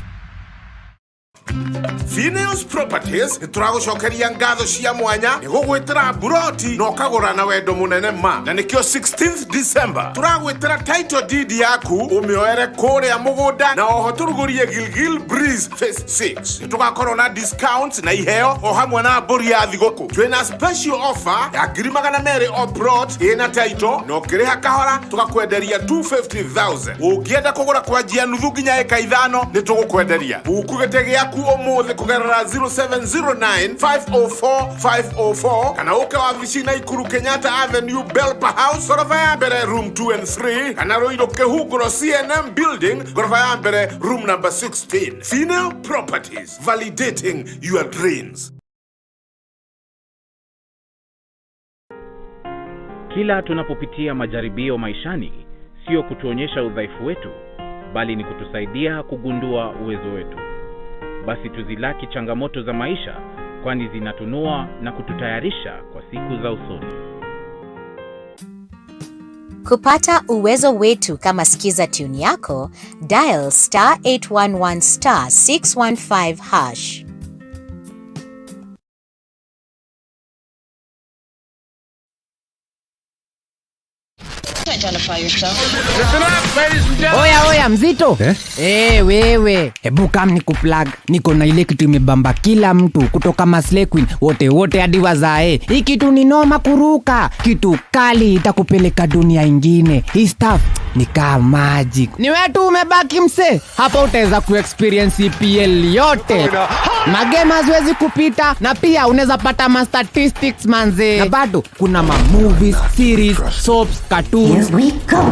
Phineas Properties nĩ tũragũcokeria ngatho cia mwanya nĩ gũgwĩtĩra mburoti na ũkagũra na wendo mũnene ma na nĩkĩo 16th December tũragwĩtĩra title deed yaku ũmĩoere kũrĩa mũgũnda na oho tũrugũrie Gilgil Breeze Phase 6. Nĩ tũgakorwo na discounts na iheo o hamwe na mbũri ya thigũkũ. Twĩna special offer ya 200,000 o plot ĩna title na ũkĩrĩha kahora tũgakwenderia 250,000. Ũngĩenda kũgũra kwanjia nuthu nginya ĩka 5 nĩ tũgũkwenderia. Buku gĩtĩ gĩaku ũmũthĩ kũgerera 0709 504 504 kana ũke wabici Naikuru Kenyatta Avenue Belpa House goroba ya mbere room 2 and 3 kana Ruiru Kĩhunguro CNM building goroba ya mbere room number 16. Female Properties, validating your dreams. Kila tunapopitia majaribio maishani, sio kutuonyesha udhaifu wetu, bali ni kutusaidia kugundua uwezo wetu. Basi tuzilaki changamoto za maisha, kwani zinatunua na kututayarisha kwa siku za usoni. Kupata uwezo wetu kama Skiza tune yako, dial star 811 star 615 hash. Oya oya mzito eh? Wewe hebu kam ni kuplug, niko na ile kitu imebamba kila mtu kutoka Maslay Queen wote wote hadi wazae. Hii kitu ni noma kuruka, kitu kali itakupeleka dunia ingine. Hii stuff ni kama magic. Ni wewe tu umebaki mse, hapa utaweza kuexperience EPL yote. Magema haziwezi kupita, na pia unaweza pata ma statistics manze, na bado kuna ma movies, series, soaps, cartoons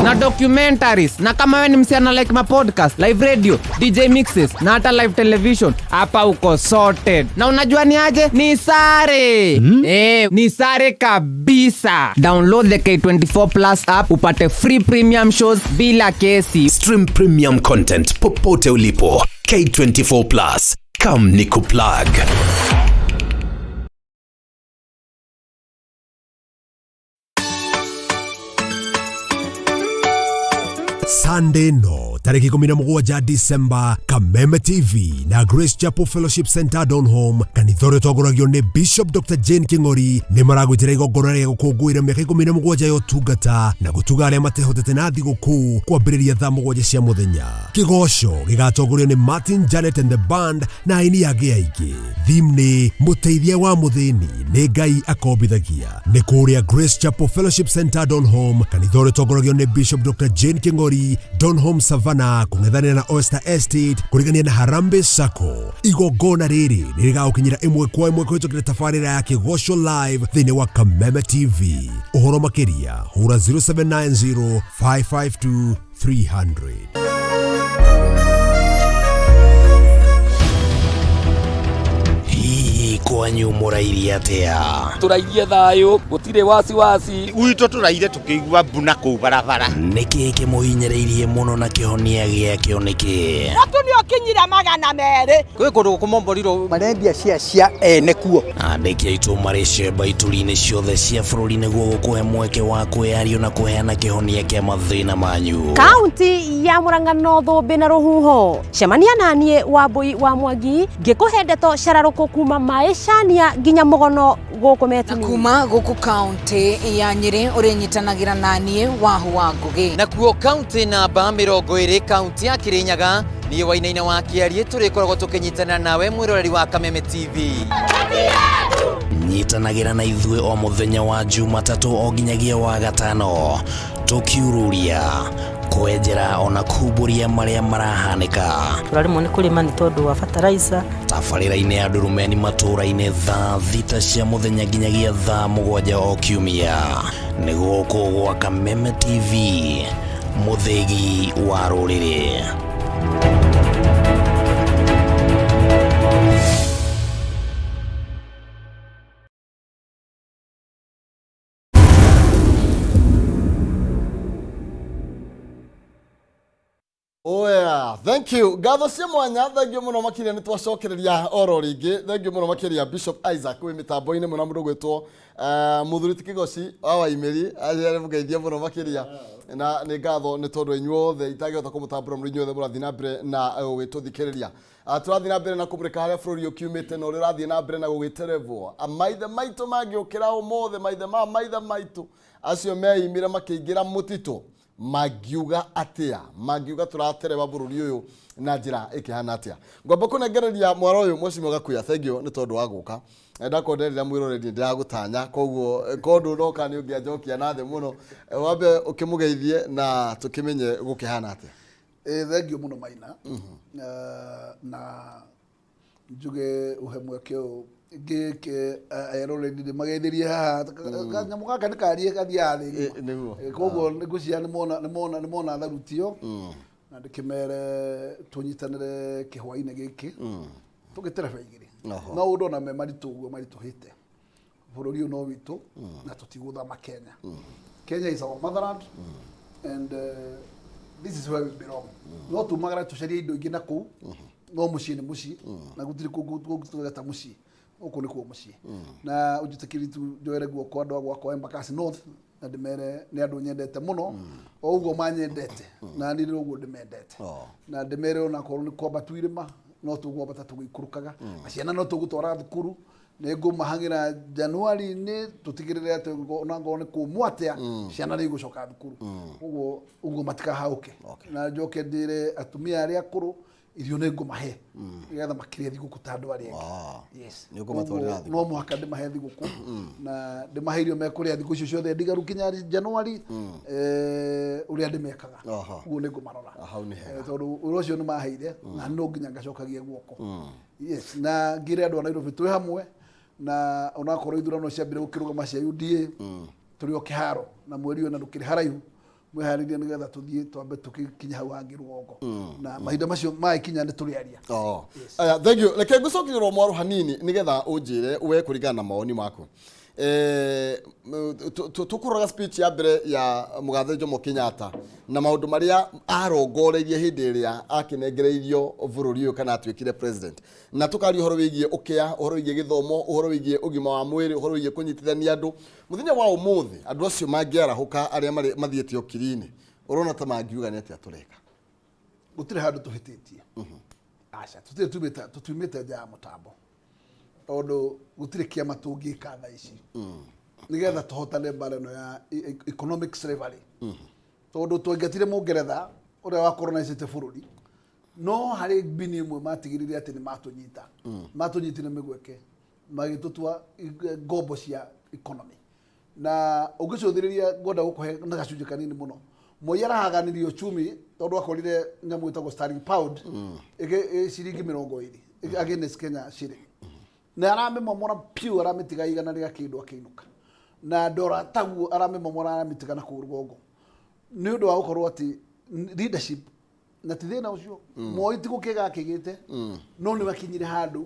na documentaries. Na kama wewe ni msichana like ma podcast, live radio, DJ mixes na hata live television, hapa uko sorted. Na unajua ni aje? Ni sare. Ni sare kabisa. Download the K24 Plus app upate free premium shows bila kesi. Stream premium content popote ulipo. K24 Plus. Come nikuplug. Sunday no tarĩki 17 December, Kameme TV na Grace Chapel Fellowship Center Donholm, kanitha ũrĩa ũtongoragio nĩ Bishop Dr. Jane King'ori nĩ maragwĩtĩra igongona rĩa gũkũngũĩra mĩaka 17 ya ũtungata na gũtuga arĩa matehotete na thigũkũ kwambĩrĩria thaa 7 cia mũthenya. Kĩgoco gĩgatongorio nĩ Martin Janet and the band na aini angĩ aingĩ. Theme nĩ mũteithia wa mũthĩni nĩ Ngai akombithagia. Nĩ kũrĩa Grace Chapel Fellowship Center Donholm, kanitha ũrĩa ũtongoragio nĩ Bishop Dr. Jane King'ori, Donholm Savannah, kũng'ethanĩra na Oyster Estate, kũrigania na Harambee Sacco. Igongona rĩrĩ nĩ rĩgagũkinyĩra ĩmwe kwa ĩmwe kũhĩtũkĩra tabarĩra ya Kĩgoco Live thĩinĩ wa Kameme TV. Ũhoro makĩria hũra 0790 552 300. Hihi kwanyu mũrairie atĩa? Tũrairie thayũ, gũtirĩ wasiwasi. Gwitũ tũraire tũkĩigua mbuna kũu barabara. Nĩkĩ kĩmũhinyĩrĩirie mũno na kĩhonia gĩakĩo nĩkĩ? Mũtu nĩ ũkinyire 200. Kwĩ kũndũ gũkũmomborirwo marendia cia cia ene kuo. Andĩki aitũ marĩ cemba ituri-inĩ ciothe cia bũrũri nĩguo gũkũhe mweke wa kwĩyario na kũheana kĩhonia kĩa mathĩna manyu. Kaunti ya Murang'a no thũmbĩ na rũhuho. Cemania naniĩ Wambui wa Mwangi ngĩkũhe ndeto cararũkũ kuma maĩcania nginya mũgono gũkũ Metini. Kuma gũkũ kaunti ya Nyĩrĩ ũrĩnyitanagĩra naniĩ Wahu wa Ngũgĩ. Nakuo kaunti namba 20 kaunti ya Kirinyaga niĩ Wainaina wa Kĩarie tũrĩkoragwo tũkĩnyitanĩra nawe mwĩroreri wa Kameme TV. Nyitanagĩra na ithuĩ o mũthenya wa Jumatatũ o nginyagia wa gatano tũkiururia kwenjera ona kumbũria marĩa marahanĩka. Tũraremwo nĩ kũrĩma nĩ tondũ wa fertilizer. Tabarĩra-inĩ ya Ndurumeni matũũra-inĩ thaa 6 cia mũthenya nginyagia thaa 7 o kiumia. Nĩ gũkũ gwa Kameme TV, mũthĩgi wa rũrĩrĩ. Oh yeah, thank you. Ngatho cia mwanya, thank you mũno makĩria nĩ twacokereria oro rĩngĩ. Thank you mũno makĩria Bishop Isaac wĩ mĩtambo-inĩ mũno mũndũ gwĩtwo Mũthuri ti Kĩgoci wa Waimĩri, arĩa mũgeithia mũno makĩria. Na nĩ ngatho nĩ tondũ inyuothe itangĩhota kũmũtambũra mũrĩ inyuothe mũrathiĩ na mbere na gũgĩtũthikĩrĩria. Tũrathiĩ na mbere na kũmũrĩka harĩa bũrũri ũkiumĩte na ũrĩa ũrathiĩ na mbere na gũgĩterebwo. Maithe maitũ mangĩũkĩra ũmũthĩ, maithe ma maithe maitũ acio meimire makĩingĩra mũtitũ, mangiuga atĩa? Mangiuga tũratereba bũrũri ũyũ na njĩra ĩkĩhana atĩa? Ngwamba kũnengereria mwaro ũyũ Mheshimiwa Gakuya, thengiũ nĩ tondũ wa gũka. Ndakorwo nderĩra mwĩroreri ndĩragũtanya, koguo korwo ndũnoka nĩ ũngĩanjokia na thĩ mũno. Wambe ũkĩmũgeithie na tũkĩmenye gũkĩhana atĩa. Ĩ thengio mũno Maina. Na njuge uhe mweke ũyũ ngĩke eroreri ndĩmageithĩrie haha. Kanyamũ gaka nĩ karie gathiaga thĩ ng'ima. Nĩguo. Koguo ngwĩciria nĩmona tharutio na ndĩkĩmere tũnyitanĩre kĩhwainĩ gĩkĩ tũgĩtereba igĩrĩ. Maũndũ ona me maritũ ũguo maritũhĩte, bũrũri ũyũ no witũ na tũtigũthama Kenya. Kenya is our motherland and this is where we belong. No tumagara tũcarie indo ingĩ na kũu, no mũciĩ nĩ mũciĩ na gũtirĩ kũngĩ ta mũciĩ. Gũkũ nĩkuo mũciĩ. Na ũnjĩtĩkĩrie tu njoere guoko andũ a gwakwa Embakasi North na ndĩmere nĩ andũ nyendete mũno o ũguo manyendete na niĩ ũguo ndĩmendete, na ndĩmere onakorwo nĩ kwambatu irĩma no tũgwambata tũgĩikũrũkaga, na ciana no tũgũtwara thukuru. Nĩ ngũmahang'ĩra Januari-inĩ tũtigĩrĩre atĩ ona ngorwo nĩ kũmũ atĩa, ciana nĩ igũcoka thukuru, ũguo ũguo matikahaũke. Na njoke ndĩre atumia arĩa akũrũ irio nĩ ngũmahe nĩgetha makĩrĩe thigũkũ ta andũ arĩa angĩ. Yes. Nĩ ũkũmatwarĩra Koguo thigũkũ. No mũhaka ndĩmahe thigũkũ na ndĩmahe irio mekũrĩa thikũ icio ciothe ndigaru kinya Januari, ũrĩa ndĩmekaga. Ũguo nĩ ngũmarora. Hau nĩ hega. Tondũ ũrĩa ũcio nĩ maheire na no nginya ngacokagia guoko. Yes, na ngĩre andũ a Nairobi twĩ hamwe, na onakorwo ithurano ciambire gũkĩrũgama cia UDA, tũrĩ o kĩharo na mweri ũyũ na ndũkĩrĩ haraihu, mwĩharĩrie nĩgetha tũthiĩ twambe tũgĩkinya hau hangĩ rũgongo, na mahinda macio magĩkinya nĩ tũrĩaria. Oh. Aya, thank you. Reke ngũcokerie mwaro hanini nĩgetha ũnjĩre we kũringana na mawoni maku. Tũkũroraga speech ya mbere ya mũgathe Jomo Kenyatta na maũndũ marĩa arongoreirie hĩndĩ ĩrĩa akĩnengereirio bũrũri ũyũ kana atuĩkire president, na tũkaria ũhoro wĩgiĩ ũkĩa, ũhoro wĩgiĩ gĩthomo, ũhoro wĩgiĩ ũgima wa mwĩrĩ, ũhoro wĩgiĩ kũnyitithania andũ. Mũthenya wa ũmũthĩ andũ acio mangĩarahũka arĩa marĩ mathiĩte ũkiri-inĩ, ũrona ta mangiuga nĩ atĩa tũreka? Gũtirĩ handũ tũhĩtĩtie, aca, tũtirĩ tũtiumĩte nja ya mũtambo, tondũ gũtirĩ kĩama tũngĩka thaa ici nĩgetha tũhotane mbara ĩno ya economic slavery, tondũ twaingatire Mũngeretha ũrĩa wakoronacĩte bũrũri, no harĩ mbini ĩmwe matigĩrĩire atĩ nĩ matũnyita, matũnyitire mĩgweke magĩtũtua ngombo cia economy. Na ũngĩcũthĩrĩria, ngwenda gũkũhe na gacunjĩ kanini mũno. Moi arahaganirie uchumi tondũ akorire nyamũ ĩtagwo sterling pound ĩ ciringi 20 against Kenya shilling, na aramĩmomora piũ, aramĩtiga 100 rĩa kĩndũ, akĩinũka na ndora taguo aramĩmomora, aramĩtiga na kũu rũgongo nĩ ũndũ wa gũkorwo atĩ leadership na ti thĩna ũcio. Moi ti gũkĩga akĩgĩte, no nĩ wakinyire handũ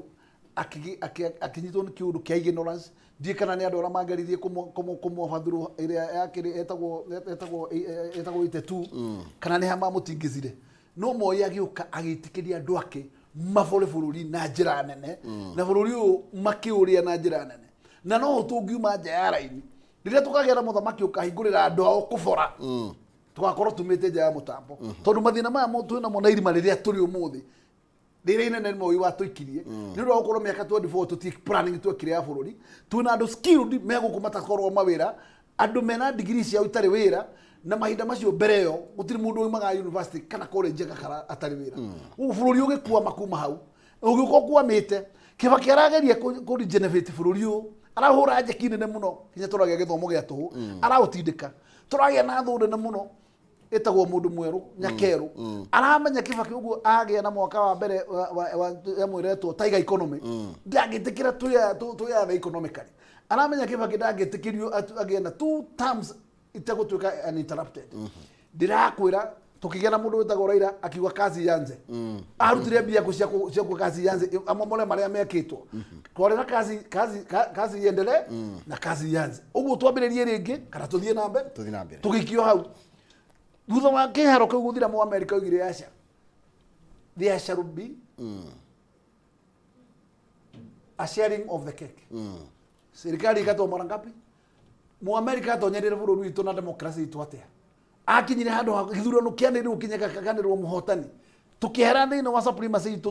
akĩnyitwo nĩ kĩũndũ kĩa ignorance. Ndiĩ kana nĩ andũ arĩa mangeririe kũmũbathũrũ ĩrĩa yakĩrĩ etagwo 82, kana nĩ ha mamũtingizire, no Moi agĩũka agĩtĩkĩria andũ ake mabore bũrũri na njĩra nene, na bũrũri ũyũ makĩũrĩa na njĩra nene. Na no tũngiuma nja ya raini rĩrĩa tũkagĩa na mũthamaki ũkahingũrĩra andũ ao kũbora, tũgakorwo tumĩte nja ya mũtambo, tondũ mathĩna maya twĩ namo na irima rĩrĩa tũrĩ ũmũthĩ rĩrĩa inene Moi watũikirie nĩ ũndũ wa gũkorwo mĩaka 24 tũti planning twekire ya bũrũri. Twĩna andũ skilled me gũkũ matakorwo mawĩra, andũ mena degree ciao itarĩ wĩra, na mahinda macio mbere ĩyo gũtirĩ mũndũ umaga university kana college agakara atarĩ wĩra. Ũguo bũrũri ũgĩkwama kuma hau, ũgĩũka ũkwamĩte. Kibaki arageria kũ regenerate bũrũri ũyũ, arahũra njeki nene mũno nginya tũragĩa gĩthomo gĩa tũhũ, araũtindĩka, tũragĩa na thũ nene mũno ĩtagwo mũndũ mwerũ nyakerũ. Aramenya Kibaki ũguo agĩa na mwaka wa mbere yamwĩretwo tiger economy, ndangĩtĩkĩra twĩyathe economically. Aramenya Kibaki ndangĩtĩkĩrio agĩe na two terms itegũtuĩka uninterrupted. Ndĩrakwĩra tukĩgĩa na mũndũ wĩtagwo Raila akiuga kazi yanze, arutire mbia kũ cia ku kazi yanze, amomore marĩa mekĩtwo twarĩ na kazi iendelee na kazi yanze. Ũguo twambĩrĩrie rĩngĩ kana tũthiĩ na mbere? Tũthiĩ na mbere. Tũgĩikio hau thutha wa kĩharo kĩu gũthira, mu America oigire aca, there shall be a sharing of the cake. Serikali ikatoa mara ngapi? Mu America atonyerire bũrũri witũ na democracy itũ atĩa? Akinyire handũ ha gĩthurano kĩanĩrĩrwo kinya gĩkaganĩrwo mũhotani, tũkĩehera thĩinĩ wa supremacy itũ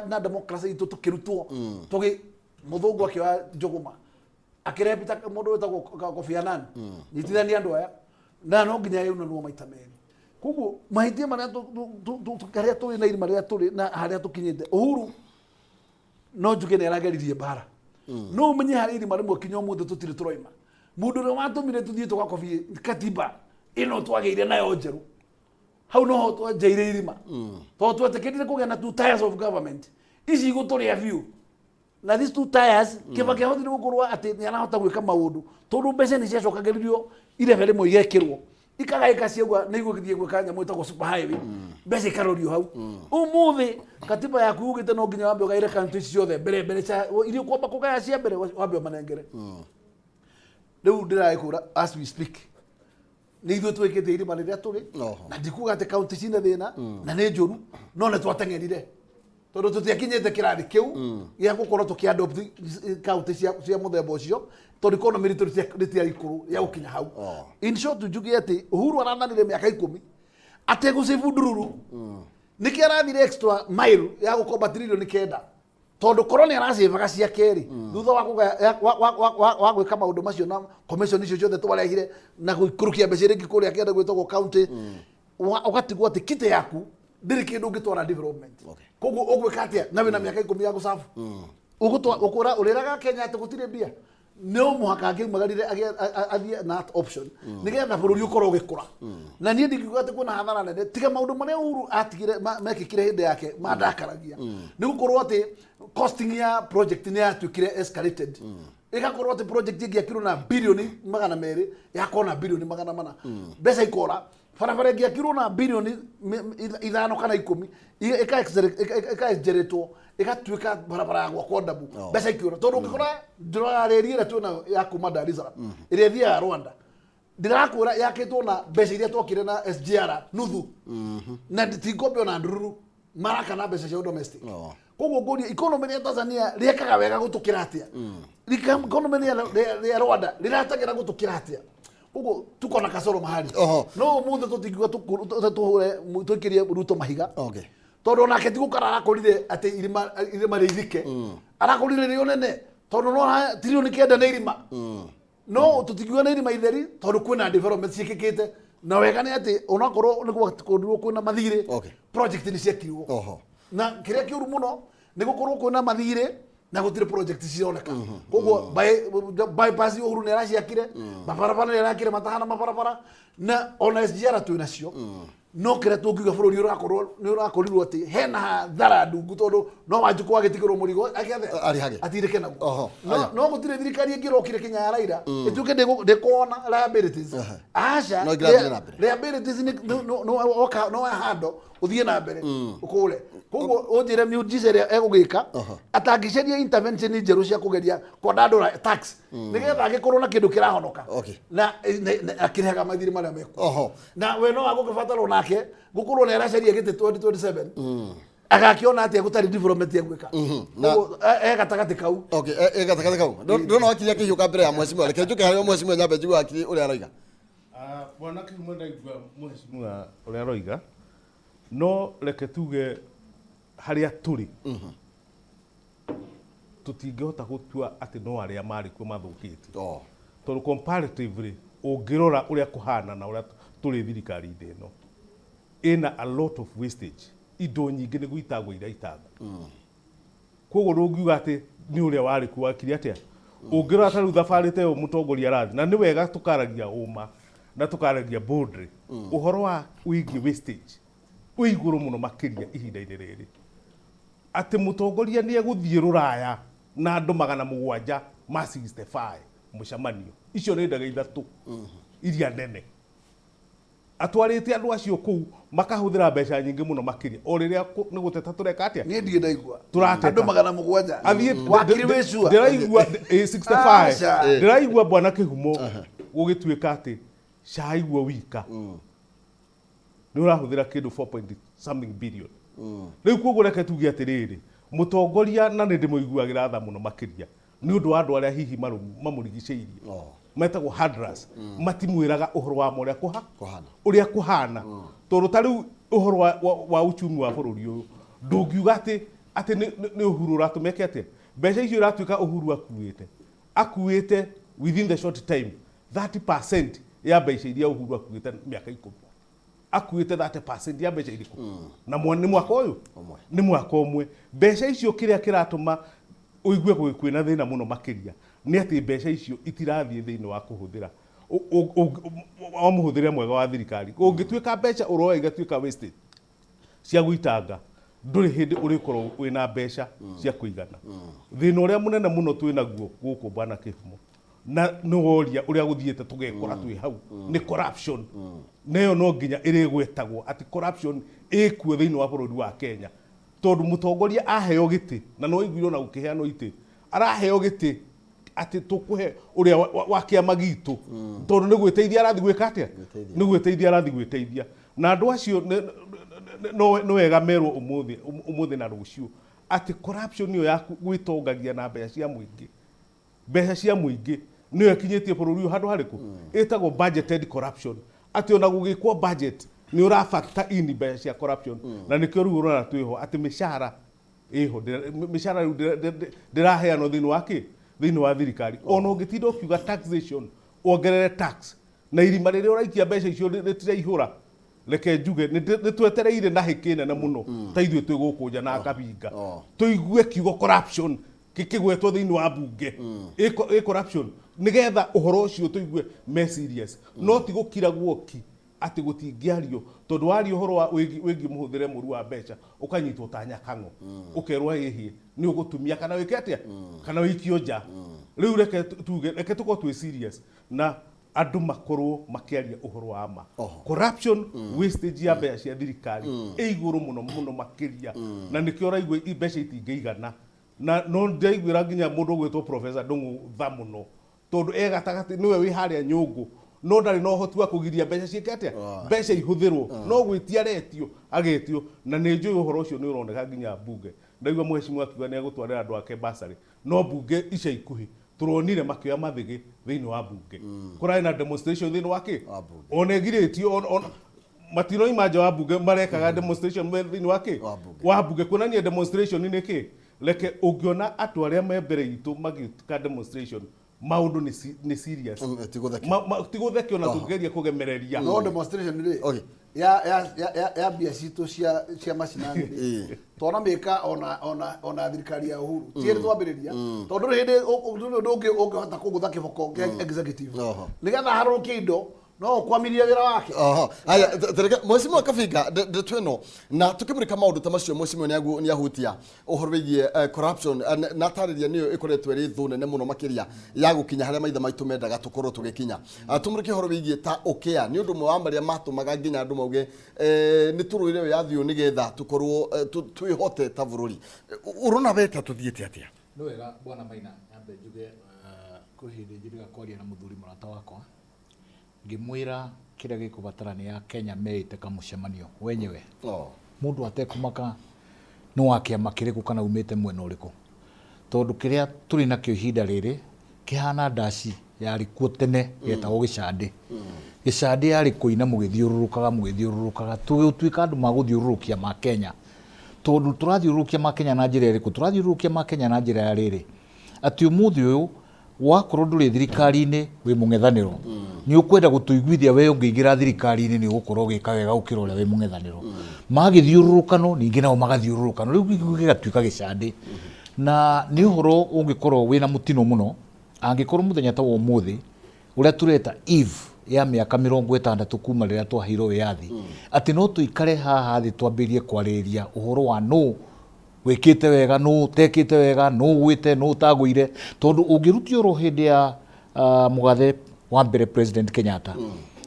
na democracy itũ, tũkĩrutwo tũgĩ mũthũngũ akĩoya njũgũma, akĩrehe Peter, mũndũ wĩtagwo Kofi Annan, nyitithania andũ aya na no nginya yaunanwo maita merĩ. Koguo mahĩtia marĩa harĩa tũrĩ na irima rĩrĩa tũrĩ na harĩa tũkinyĩte, Uhuru no njuge nĩ arageririe mbara, no ũmenye harĩ irima rĩmwe kinya ũmũthĩ tũtirĩ tũroima. Mũndũ ũrĩa watũmire tũthiĩ tũgakobie katiba ĩno twagĩire nayo njerũ, hau noho twanjeire irima, tondũ twetĩkĩrire kũgĩa na two tiers of government ici igũtũrĩa biũ. Na these two tiers, Kibaki ahotire gũkorwo atĩ nĩ arahota gwĩka maũndũ tondũ mbeca nĩ ciacokagĩrĩrio irebe rĩmwe, igekĩrwo, ikagaĩka, ciauga nĩ igũthiĩ gwĩka nyamũ ĩtagwo super highway, mbeca ikarorio hau. Ũmũthĩ katiba yaku yugĩte no nginya wambe ũgaĩre kaunti ici ciothe mbere mbere cia iria ũkwamba kũgaya cia mbere, wambe ũmanengere. Rĩu ndĩragĩkũra, as we speak, nĩ ithuĩ twĩkĩte irima rĩrĩa tũrĩ. Na ndikuga atĩ kaunti cina thĩna na nĩ njũru, no nĩ twateng'erire tondũ tũtiakinyĩte kĩrathi kĩu gĩa gũkorwo tũkĩ-adopt kaunti cia mũthemba ũcio, tondũ economy ritũ rĩtiarĩ ikũrũ rĩa gũkinya hau. In short, njuge atĩ Uhuru arathanire mĩaka 10 ategũcĩbu ndururu. Nĩkĩ arathire extra mile ya gũkomba 9 trillion? Tondũ korwo nĩ aracĩbaga cia kerĩ thutha wa wa gwĩka maũndũ macio na commission icio ciothe twarehire na gũikũrũkia mbeca iria ingĩ kũrĩa kĩanda gwĩtagwo county, ũgatigwo atĩ kite yaku ndĩrĩ kĩndũ ũngĩtwara development. Koguo ũgwĩka atĩa na wĩna mĩaka 10 ya gũcabu? Ũgũtwa ũkũra ũrĩraga Kenya atĩ gũtirĩ mbia. No mũhaka angĩumagarire athiĩ na that option nĩgetha bũrũri ũkorwo ũgĩkũra. Na niĩ ndingiuga atĩ kwĩna hathara nene, tiga maũndũ marĩa Uhuru atigire mekĩkire hĩndĩ yake mandakaragia, nĩ gũkorwo atĩ costing ya project nĩ yatuĩkire escalated, ĩgakorwo atĩ project ĩngĩakirwo na 200 birioni yakorwo na 400 birioni, mbeca ikora. Barabara ĩngĩakirwo na 5 birioni kana 10 ĩka-exaggeratwo ĩgatuĩka barabara ya gwakwo ndabu, mbeca ikĩũra. Tondũ ũngĩkora njĩra ya reri ĩrĩa twĩnayo ya kuma Dar es Salaam ĩrĩa ĩthiaga Rwanda, ndĩrakwĩra yakĩtwo na mbeca iria twakire na SGR nuthu, na ti ngombe ona ndururu, maraka na mbeca ciao domestic. Koguo ngũria, economy rĩa Tanzania rĩekaga wega gũtũkĩra atĩa? Economy rĩa Rwanda rĩrateng'era gũtũkĩra atĩa? Koguo tuko na kasoro mahali. No ũmũthĩ tũtingiuga tũhũre tũikĩrie Ruto mahiga, tondũ onake ti gũkara arakorire atĩ irima rĩithike, arakorire rĩo nene, tondũ no 9 trillion nĩ irima, no tũtingiuga nĩ irima itheri tondũ kwĩna development ciĩkĩkĩte. Na wega nĩ atĩ onakorwo nĩ gwakorirwo kwĩna mathirĩ, project nĩ ciekirwo. Na kĩrĩa kĩũru mũno nĩ gũkorwo kwĩna mathirĩ na gũtirĩ project cironeka. Koguo bypass Uhuru nĩ araciakire, mabarabara nĩ arakire matahana mabarabara, na ona SGR twĩ nacio. No kĩrĩa tũngiuga, bũrũri ũrakorwo nĩ ũrakorirwo atĩ hena hathara ndungu, tondũ no Wanjikũ agĩtigĩrwo mũrigo agĩathe Arĩhage. atirĩke naguo. No gũtirĩ thirikari ĩngĩ ĩrokire Kenya ya Raila ĩtuĩke ndĩkuona liabilities, aca. No ĩngĩrathiĩ na mbere. Liabilities nĩ no handũ ũthiĩ na mbere ũkũre. Koguo ũnjĩre miujiza ĩrĩa egũgĩka atangĩcaria intervention njerũ cia kũgeria kwandandũra tax nĩgetha agĩkorwo na kĩndũ kĩrahonoka na akĩrĩhaga mathirĩ marĩa mekuo. Na we no agũkĩbatarwo nake gũkorwo nĩ aracaria gĩtĩ 2027, agakĩona atĩa gũtarĩ development ya gwĩka? Koguo, e gatagatĩ kau. Okay, e gatagatĩ kau. Ndona wakiri akĩhiũka mbere ya mheshimiwa. Reke njũke harĩ mheshimiwa, nyambe njigue wakiri ũrĩa aroiga. Bwana Kiume, ndaigua mheshimiwa ũrĩa aroiga, no reke tuge harĩa tũrĩ tũtingĩhota gũtua atĩ no arĩa marĩ kuo mathũkĩtie, tondũ comparatively ũngĩrora ũrĩa kũhana na ũrĩa tũrĩ thirikari-inĩ ĩno, ĩna a lot of wastage, indo nyingĩ nĩ gũitangwo iraitangwo. Koguo ndũngiuga atĩ nĩ ũrĩa warĩ kuo wakire atĩa. Ũngĩrora ta rĩu thabarĩ ta ĩyo mũtongoria arathiĩ, na nĩ wega tũkaragia ũma na tũkaragia boldly, ũhoro wa wĩgiĩ wastage wĩ igũrũ mũno makĩria ihinda-inĩ rĩrĩ, atĩ mũtongoria nĩ egũthiĩ rũraya na andũ 765 mũcemanio. Icio nĩ ndege ithatũ iria nene atwarĩte andũ acio kũu, makahũthĩra mbeca nyingĩ mũno makĩria o rĩrĩa nĩ gũteta tũreka atĩa. Niĩ ndirĩ ndaigua Tũrateta. andũ 700. Athiĩ Wakiri wĩ sure? Ndĩraigua 65. Aca. Ndĩraigua bwana Kĩhumo, gũgĩtuĩka atĩ cai guo wika nĩ ũrahũthĩra kĩndũ 4 point something billion rĩu. Koguo reke tuge atĩrĩrĩ, mũtongoria, na nĩ ndĩmũiguagĩra tha mũno makĩria nĩ ũndũ wa andũ arĩa hihi mamũrigicĩirie. Metagwo handlers, matimwĩraga ũhoro wa ma ũrĩa kũha ũrĩa kũhana, tondũ ta rĩu ũhoro wa uchumi wa bũrũri ũyũ ndũngiuga atĩ nĩ Uhuru ũratũma eke atĩa. Mbeca icio iratuĩka Uhuru akuĩte within the short time 30% ya mbeca iria Uhuru akuĩte mĩaka 10. Akuĩte 30% ya mbeca irĩkũ? Na nĩ mwaka ũyũ, nĩ mwaka ũmwe. Mbeca icio, kĩrĩa kĩratũma ũigue kwĩna thĩna mũno makĩria nĩ atĩ mbeca icio itirathiĩ thĩinĩ wa kũhũthĩra wa mũhũthĩre mwega wa thirikari. Ũngĩtuĩka mbeca ũroya igatuĩka wasted cia gũitanga, ndũrĩ hĩndĩ ũrĩkorwo wĩna mbeca cia kũigana. Thĩna ũrĩa mũnene mũno twĩ naguo gũkũ, bwana Kĩhumo, na nĩ woria ũrĩa gũthiĩte tũgekora twĩ hau, nĩ corruption. Na ĩyo no nginya ĩrĩgwetagwo atĩ corruption ĩkuo thĩinĩ wa bũrũri wa Kenya, tondũ mũtongoria aheo gĩtĩ, na no iguire ona gũkĩheanwo itĩ, araheo gĩtĩ atĩ tũkũhe ũrĩa wa kĩama gitũ, tondũ nĩ gwĩteithia arathiĩ gwĩka atĩa? Nĩ gwĩteithia arathiĩ gwĩteithia. Na andũ acio nĩ wega merwo ũmũthĩ na rũciũ atĩ corruption ĩyo ya gwĩtongagia na mbeca cia mũingĩ, mbeca cia mũingĩ, nĩyo ĩkinyĩtie bũrũri ũyũ handũ harĩkũ. Ĩtagwo budgeted corruption, atĩ ona gũgĩkwo budget nĩ ũrabata ini mbeca cia corruption. Na nĩkĩo rĩu ũrona twĩho atĩ mĩcara ĩho, mĩcara rĩu ndĩraheanwo thĩinĩ wa kĩ thĩinĩ wa thirikari. Ona ũngĩtinda ũkiuga taxation, wongerere tax, na irima rĩrĩa ũraikia mbeca icio rĩtiraihũra. Reke njuge nĩ twetereire na hĩkĩ nene mũno ta ithuĩ twĩ gũkũ nja na kabinga tũigue kiugo corruption gĩkĩgwetwo thĩinĩ wa bunge, ĩ corruption, nĩgetha ũhoro ũcio tũigue me serious. No ti gũkira guoki atĩ gũtingĩario, tondũ waria ũhoro wa wĩgiĩ mũhũthĩre mũru wa mbeca ũkanyitwo ta nyakang'o, ũkerwo ĩhĩ nĩ ũgũtumia kana wĩke atĩa kana wĩikio nja. Rĩu reke tuge, reke tũkorwo twĩ serious na andũ makorwo makĩaria ũhoro wa ma. Corruption, wastage ya mbeca cia thirikari ĩ igũrũ mũno mũno makĩria, na nĩkĩo ũraigua mbeca itingĩigana. Na no ndĩraiguĩra nginya mũndũ ũgwĩtwo Professor Ndung'u tha mũno, tondũ e gatagatĩ, nĩwe wĩ harĩa nyũngũ, no ndarĩ na ũhoti wa kũgiria mbeca ciĩke atĩa, mbeca ihũthĩrwo. No gwĩtia aretio, agetio. Na nĩ njũĩ ũhoro ũcio nĩ ũroneka nginya mbunge. Ndaigua mheshimiwa akiuga nĩ egũtwarĩra andũ ake basarĩ, no mbunge ica ikuhĩ tũronire makĩoya mathĩgĩ thĩinĩ wa mbunge. Kũrarĩ na demonstration thĩinĩ wa kĩ ona ĩgirĩtio, matinoima nja wa mbunge, marekaga demonstration me thĩinĩ wa kĩ wa mbunge, kuonania demonstration nĩ kĩ. Reke ũngĩona andũ arĩa me mbere itũ magĩka demonstration, maũndũ nĩ serious. Ti gũthekio. Ti gũthekio na tũngĩgeria kũgemereria. No demonstration rĩ ya mbia citũ cia macinani rĩ, twana mĩka ona thirikari ya Uhuru ti hĩndĩ twambĩrĩria, tondũ ndũrĩ hĩndĩ ndũrĩ ũndũ ũngĩ ũngĩhota kũgũtha kĩboko kĩa executive nĩgetha harũrũkie indo no ũkwamirie wĩra wake. Oho. Haya, tereke Mheshimiwa Kabinga, ndeto ĩno na tukĩmũrĩka maũndũ ta macio, Mheshimiwa nĩ ahutia ũhoro wĩgiĩ corruption, na atarĩria nĩyo ĩkoretwo ĩrĩ thũ nene mũno makĩria ya gũkinya harĩa maithe maitũ mendaga tũkorwo tũgĩkinya. Tũmũrĩke ũhoro wĩgiĩ ta ũkĩa, nĩ ũndũ ũmwe wa marĩa matũmaga nginya andũ mauge nĩ tũrũĩre wĩyathi ũyũ nĩgetha tũkorwo twĩhote ta bũrũri. Ũrona we ta tũthiĩte atĩa? Nĩ wega, bwana Maina, nyambe njuge kwĩ hĩndĩ njĩrĩga kwaria na mũthuri mũrata wakwa, ngĩmwĩra kĩrĩa gĩkũbatarania Kenya meĩte kamũcemanio wenyewe. Mũndũ atekũmaka nĩ wa kĩama kĩrĩkũ kana umĩte mwena ũrĩkũ, tondũ kĩrĩa tũrĩ nakĩo ihinda rĩrĩ kĩhana ndaci yarĩ kuo tene getagwo gĩcandĩ. Gĩcandĩ yarĩ kũina mũgĩthiũrũrũkaga mũgĩthiũrũrũkaga, tũgĩtuĩka andũ magũthiũrũrũkia ma Kenya, tondũ tũrathiũrũrũkia ma Kenya na njĩra ĩrĩkũ? Tũrathiũrũrũkia ma Kenya na njĩra ya rĩrĩ, atĩ ũmũthĩ ũyũ wakorwo ndũrĩ thirikari-inĩ, wĩ mũng'ethanĩro, nĩ ũkwenda gũtũiguithia we ũngĩingĩra thirikari-inĩ nĩ ũgũkorwo ũgĩka wega gũkĩra ũrĩa wĩ mũng'ethanĩro. Magĩthiũrũrũkano ningĩ nao magathiũrũrũkano, rĩu gĩgatuĩka gĩcandĩ. Na nĩ ũhoro ũngĩkorwo wĩna mũtino mũno angĩkorwo mũthenya ta wa ũmũthĩ ũrĩa tũreta eve ya mĩaka 60 kuma rĩrĩa twaheirwo wĩyathi, atĩ no tũikare haha thĩ twambĩrĩrie kwarĩrĩria ũhoro wa nũ wĩkĩte wega, nũ ũtekĩte wega, nũ ũgwĩte, nũ ũtagũire, tondũ ũngĩrutia oro hĩndĩ ya mũgathe wa mbere President Kenyatta,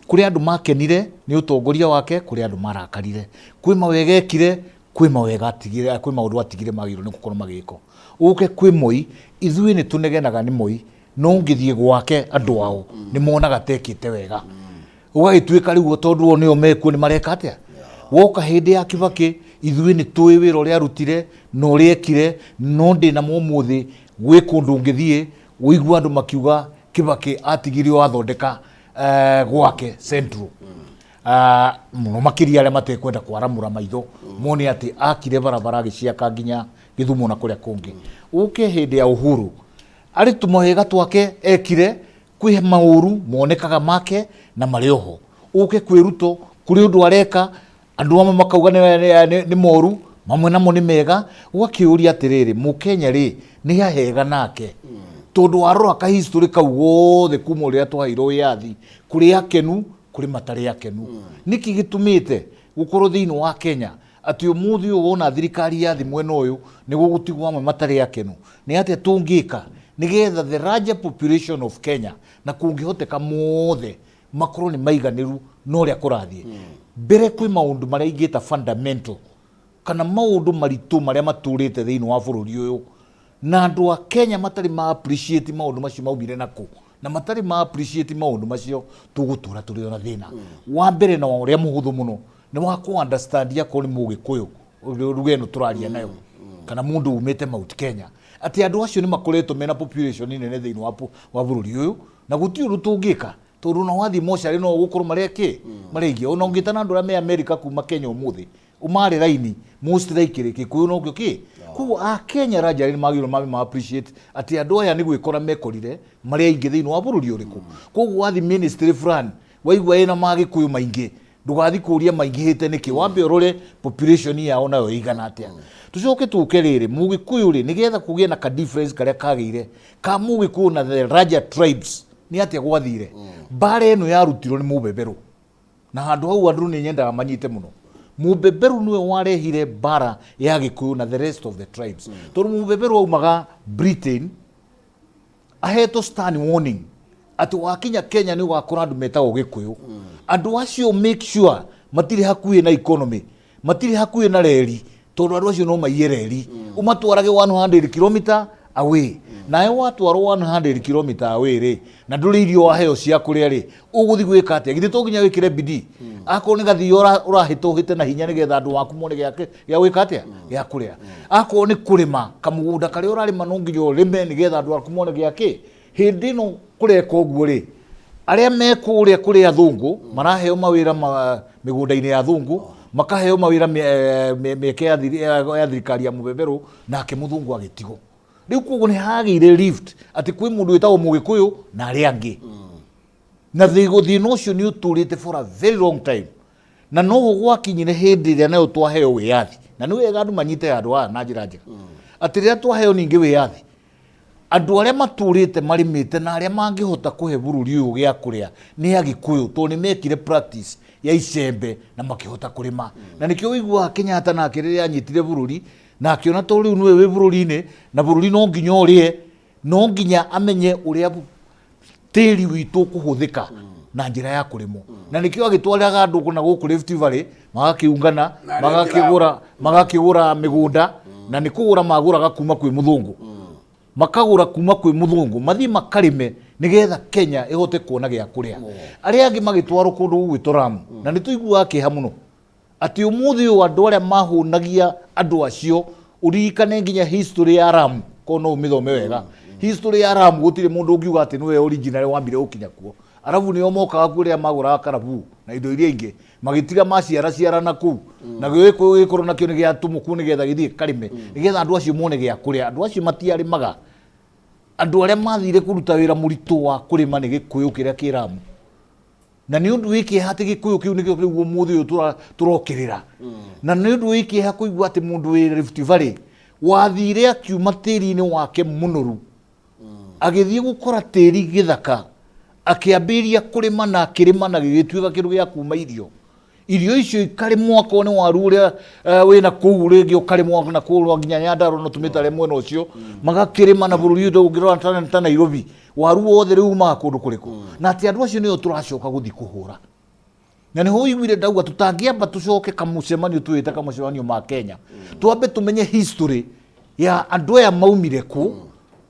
kũrĩ andũ makenire nĩ ũtongoria wake, kũrĩ andũ marakarire, kwĩ mawega ekire, kwĩ mawega atigire, kwĩ maũndũ atigire magĩrĩirwo nĩ gũkorwo magĩkwo. Ũke kwĩ Moi, ithuĩ nĩ tũnegenaga nĩ Moi, no ũngĩthiĩ gwake andũ ao nĩ monaga tekĩte wega, ũgagĩtuĩka rĩu o tondũ o nĩo mekuo nĩ mareka atĩa. Woka hĩndĩ ya Kibaki, ithuĩ nĩ tũĩ wĩra ũrĩa arutire na ũrĩa ekire, no ndĩna ma ũmũthĩ gwĩ kũndũ ũngĩthiĩ ũigue andũ makiuga Kibaki atigire o athondeka eh, gwake Central. Ah, mũno makĩria arĩa matekwenda kwaramũra maitho mone atĩ akire barabara agĩciaka nginya Gĩthumo na kũrĩa kũngĩ. Ũke hĩndĩ ya Uhuru arĩ tũmawega twake ekire kwĩ maũru monekaga make na marĩ oho. Ũke kwĩ Ruto kũrĩ ũndũ areka andũ amwe makauga nĩ, nĩ, nĩ, nĩ moru mamwe namo nĩ mega ũgakĩũria atĩrĩrĩ mũkenya rĩ nĩ hahega nake tondũ warora ka history kau gothe kuma ũrĩa twaheirwo wĩyathi kũrĩ akenu kũrĩ matarĩ akenu nĩkĩ gĩtũmĩte gũkorwo thĩinĩ wa Kenya atĩ ũmũthĩ ũyũ wona thirikari yathi mwena ũyũ nĩ gũgũtigwo amwe matarĩ akenu nĩ atĩa tũngĩka nĩgetha the larger population of Kenya na kũngĩhoteka mothe makorwo nĩ maiganĩru na ũrĩa kũrathiĩ mbere kwĩ maũndũ marĩa ingĩta fundamental kana maũndũ maritũ marĩa matũrĩte thĩinĩ wa bũrũri ũyũ na andũ a Kenya matarĩ ma appreciate maũndũ macio maumire nakũ na matarĩ ma appreciate maũndũ macio tũgũtũra tũrĩ ona thĩna wa mbere na ũrĩa mũhũthũ mũno nĩ wa kũ understand akorwo nĩ mũgĩkũyũ ruga ĩno tũraria nayo kana mũndũ umĩte Mount Kenya atĩ andũ acio nĩ makoretwo mena population nene thĩinĩ wa wa bũrũri ũyũ na gũtirĩ ũndũ tũngĩka tondũ ona wathiĩ mocarĩ no ũgũkorwo marĩa kĩ marĩa ona ũngĩtana andũ arĩa me America kuma Kenya ũmũthĩ ũmare raini most likely gĩkũyũ nokĩo kĩ koguo a Kenya ranjarĩ nĩ magĩrĩirwo mabe ma appreciate atĩ andũ aya nĩ gwĩkora mekorire marĩ aingĩ thĩinĩ wa bũrũri ũrĩkũ koguo wathiĩ ministry fulani waigua ĩna magĩkũyũ maingĩ ndũgathiĩ kũria maingĩhĩte nĩkĩ wambe ũrore population yao nayo ĩigana atĩa tũcoke tũke rĩrĩ mũgĩkũyũ rĩ nĩgetha kũgĩe na ka difference karĩa kagĩire ka mũgĩkũyũ na the larger tribes nĩ atĩa gwathire mbara ĩno yarutirwo nĩ mũbeberũ na handũ hau andũ nĩ nyendaga manyite mũno mũbeberu nĩwe warehire mbara ya gĩkũyũ na the rest of the tribes tondũ mũbeberu aumaga Britain ahetwo stern warning atĩ wakinya Kenya nĩ ũgakora andũ metagwo gĩkũyũ andũ acio make sure matirĩ hakuhĩ na economy matirĩ hakuhĩ na reri tondũ andũ acio no maiye reri ũmatwarage 100 km away nawe watwarwo 100 km away rĩ na ndũrĩ irio waheo cia kũrĩa rĩ ũgũthiĩ gwĩka atĩa githĩ to nginya wĩkĩre bidii akorwo nĩ gathia ũrahĩtũhĩte na hinya nĩgetha andũ aku mone gĩa gĩa gwĩka atĩa gĩa kũrĩa akorwo nĩ kũrĩma kamũgũnda karĩa ũrarĩma no nginya ũrĩme nĩgetha andũ aku mone gĩa kĩ hĩndĩ ĩno kũreka ũguo rĩ arĩa me kũrĩa kũrĩ athũngũ maraheo mawĩra ma, mĩgũnda-inĩ ya athũngũ makaheo mawĩra mĩeke ya ya thirikari ya mũbeberũ nake mũthũngũ agĩtigwo rĩu koguo nĩ hagĩire rift atĩ kwĩ mũndũ wĩtagwo mũgĩkũyũ na arĩa angĩ na thĩna ũcio nĩ ũtũrĩte for a very long time na noho gwakinyire hĩndĩ ĩrĩa nayo twaheo wĩyathi na nĩ wega andũ manyite handũ haha na njĩra njega atĩ rĩrĩa twaheo ningĩ wĩyathi andũ arĩa matũrĩte marĩmĩte na arĩa mangĩhota kũhe bũrũri ũyũ gĩa kũrĩa nĩ agĩkũyũ tondũ nĩ mekire practice ya icembe na makĩhota kũrĩma na nĩkĩo ũiguaga Kenyatta nake rĩrĩa anyitire bũrũri na akĩona tondũ rĩu nĩwe wĩ bũrũri-inĩ na bũrũri no nginya ũrĩe no nginya amenye ũrĩa tĩri witũ ũkũhũthĩka na njĩra ya kũrĩmwo na nĩkĩo agĩtwaraga andũ na gũkũ Rift Valley magakĩungana Na arĩa magakĩgũra magakĩgũra mĩgũnda na nĩ kũgũra magũraga kuma kwĩ mũthũngũ makagũra kuma kwĩ mũthũngũ mathiĩ makarĩme nĩgetha Kenya ĩhote kuona gĩa kũrĩa arĩa angĩ magĩtwarwo kũndũ gũgwĩtwo Lamu na nĩ tũiguaga kĩeha mũno atĩ ũmũthĩ ũyũ andũ arĩa mahũnagia andũ acio ũririkane nginya history ya Lamu korwo no ũmĩthome wega history ya Lamu gũtirĩ mũndũ ũngiuga atĩ nĩwe original wambire gũkinya kuo arabu nĩo mokaga kuo rĩrĩa magũraga karabuu na indo iria ingĩ magĩtiga maciara ciarana kũu na gĩgĩkũyũ gĩkorwo nakĩo nĩ gĩatũmwo kuo nĩgetha gĩthiĩ karĩme nĩgetha andũ acio mone gĩa kũrĩa andũ acio matiarĩmaga andũ arĩa mathire kũruta wĩra mũritũ wa kũrĩma nĩ gĩkũyũ kĩrĩa kĩ Lamu na nĩ ũndũ wĩ kĩeha atĩ gĩkũyũ kĩu nĩkĩo rĩu ũmũthĩ ũyũ tũrokĩrĩra na nĩ ũndũ wĩ kĩeha kũigua atĩ mũndũ wĩ Rift Valley wathire akiuma tĩri-inĩ wake mũnoru agĩthiĩ gũkora tĩri gĩthaka akĩambĩrĩria kũrĩma na akĩrĩma na gĩgĩtuĩka kĩndũ gĩa kuma irio irio icio ikarĩmwo akorwo nĩ waru ũrĩa wĩna kũu rĩngĩ ũkarĩmwo na kũu nginya Nyandarua no tũmĩtare mwena ũcio magakĩrĩma na bũrũri ũyũ ũngĩrora ta Nairobi waru wothe rĩu umaga kũndũ kũrĩkũ na atĩ andũ acio nĩo tũracoka gũthiĩ kũhũra na nĩho ũiguire ndauga tũtangĩamba tũcoke kamũcemanio twĩte kamũcemanio ma Kenya twambe tũmenye history ya andũ aya maumire kũ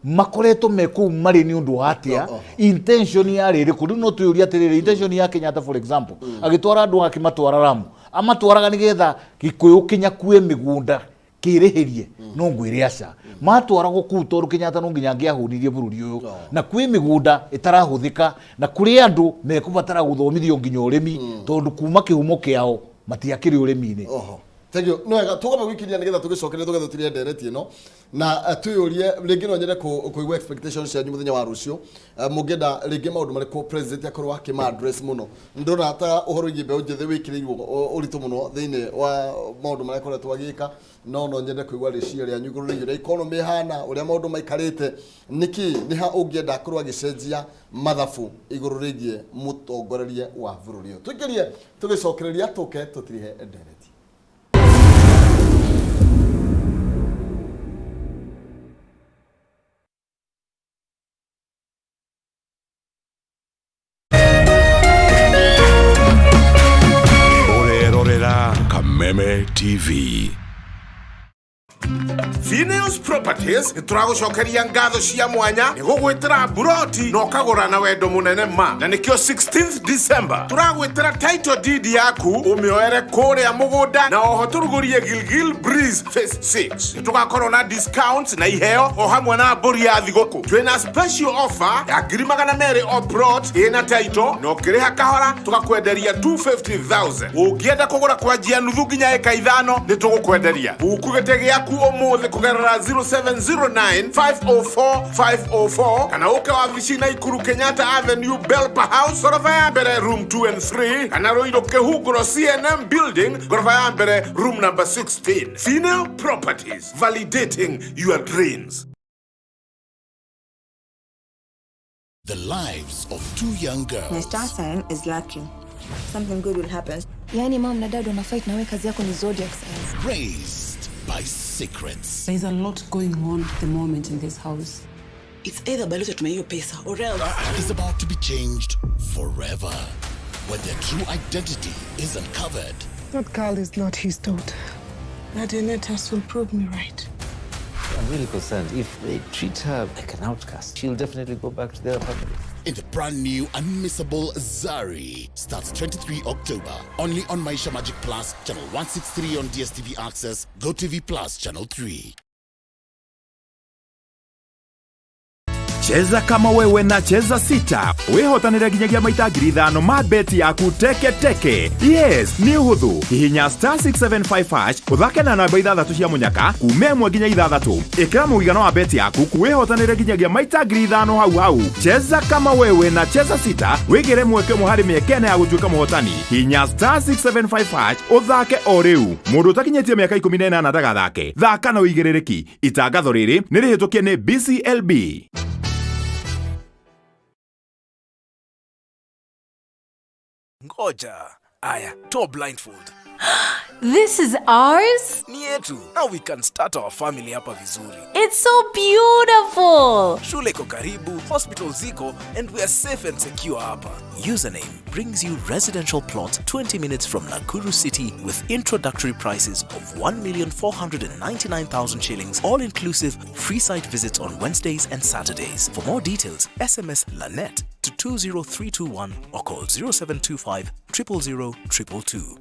makoretwo me kũu marĩ nĩ ũndũ wa atĩa intention yarĩ ĩrĩkũ rĩu no twĩyũrie atĩrĩrĩ intention ya Kenyatta for example agĩtwara andũ akĩmatwara Lamu amatwaraga nĩgetha gĩkũyũ kĩnyakue mĩgũnda Kĩrĩhĩrie no ngwĩre aca matwaragwo kũu tondũ Kenyatta no nginya angĩahũnirie bũrũri ũyũ, na kwĩ mĩgũnda ĩtarahũthĩka na kũrĩ andũ mekũbatara gũthomithio nginya ũrĩmi, tondũ kuma kĩhumo kĩao matiakĩrĩ ũrĩmi-inĩ. Oho. Thank you. No wega tugamba gwikiria nigetha tugicokerie tugetha tutirie ndereti ĩno na twĩyũrie rĩngĩ no nyende kũigua expectations cianyu mũthenya wa rũciũ. Mũngĩenda rĩngĩ maũndũ marĩkũ president akorwo akĩma address mũno? Ndona ta ũhoro wĩgiĩ mbeũ njĩthĩ wĩkĩrĩirwo ũritũ mũno thĩinĩ wa maũndũ marĩa akoretwo agĩka, no no nyende kũigua rĩciria rĩanyu igũrũ rĩgiĩ ũrĩa economy ĩhana, ũrĩa maũndũ maikarĩte, nĩkĩ nĩ ha ũngĩenda akorwo agĩcenjia mathabu igũrũ rĩgiĩ mũtongorerie wa bũrũri ũyũ. Tũingĩrie tũgĩcokereria tũke tũtirihe ndereti. Ũrerorera Kameme TV. Phineas Properties nĩ tũragũcokeria ngatho cia mwanya nĩ gũgwĩtĩra mburoti na ũkagũra na wendo mũnene ma, na nĩkĩo 16th December tũragwĩtĩra title deed yaku ũmĩoere kũrĩa mũgũnda, na oho tũrugũrie Gilgil Breeze Phase 6. Nĩ tũgakorwo na discounts na iheo o hamwe na mbũri ya thigũkũ. Twĩna special offer ya 200,000 o plot ĩna title, na ũkĩrĩha kahora tũgakwenderia 250,000. Ũngĩenda kũgũra kwanjia nuthu nginya ĩka 5 nĩ tũgũkwenderia. Buku gĩtĩ gĩaku ũmũthĩ kũgerera 0709 504 504 kana ũke wabici Naikuru Kenyatta Avenue, Belpa House, goroba ya mbere, room 2 and 3, kana Ruiru Kĩhunguro CNM Building, goroba ya mbere, room number 16. Female Properties, validating your dreams. The lives of two young girls My star sign is lucky. Something good will happen. Yaani mom na dad wana fight na wewe kazi yako ni zodiac signs. Raised by secrets. There's a lot going on at the moment in this house. It's either balozi atumie hiyo pesa or else. Is about to be changed forever when their true identity is uncovered. That girl is not his daughter. That DNA test will prove me right. I'm really concerned. If they treat her like an outcast, she'll definitely go back to their family. In the brand new unmissable Zari, starts 23 October, only on Maisha Magic Plus, channel 163 on DSTV Access, GoTV Plus, channel 3. Cheza kama wewe na Cheza Sita wihotanire nginyagia maita 5,000 ma beti yaku teke teke. Yes, nĩ ũhũthũ. Hihinya star 675 hash ũthake na namba 6 cia mũnyaka kuma 1 nginya 6. Ĩkĩra mũigana wa beti yaku wĩhotanĩre nginyagia maita 5,000 hau hau. Cheza kama wewe na Cheza Sita wĩgĩre mweke ũmwe harĩ mĩeke ĩna ya gũtuĩka mũhotani. Hihinya star 675 hash ũthake o rĩu. Mũndũ ũtakinyĩtie mĩaka 18 ndagathake. Thaka na ũigĩrĩrĩki. Itangatho rĩrĩ nĩ rĩhĩtũkie nĩ BCLB. Ngoja. Aya, toa blindfold. This is ours? Ni yetu. Now we can start our family hapa vizuri. It's so beautiful. Shule iko karibu, hospital ziko, and we are safe and secure hapa. Username brings you residential plot 20 minutes from Nakuru City with introductory prices of 1,499,000 shillings, all inclusive, free site visits on Wednesdays and Saturdays. For more details, SMS LANET to 20321 or call 0725 000 222.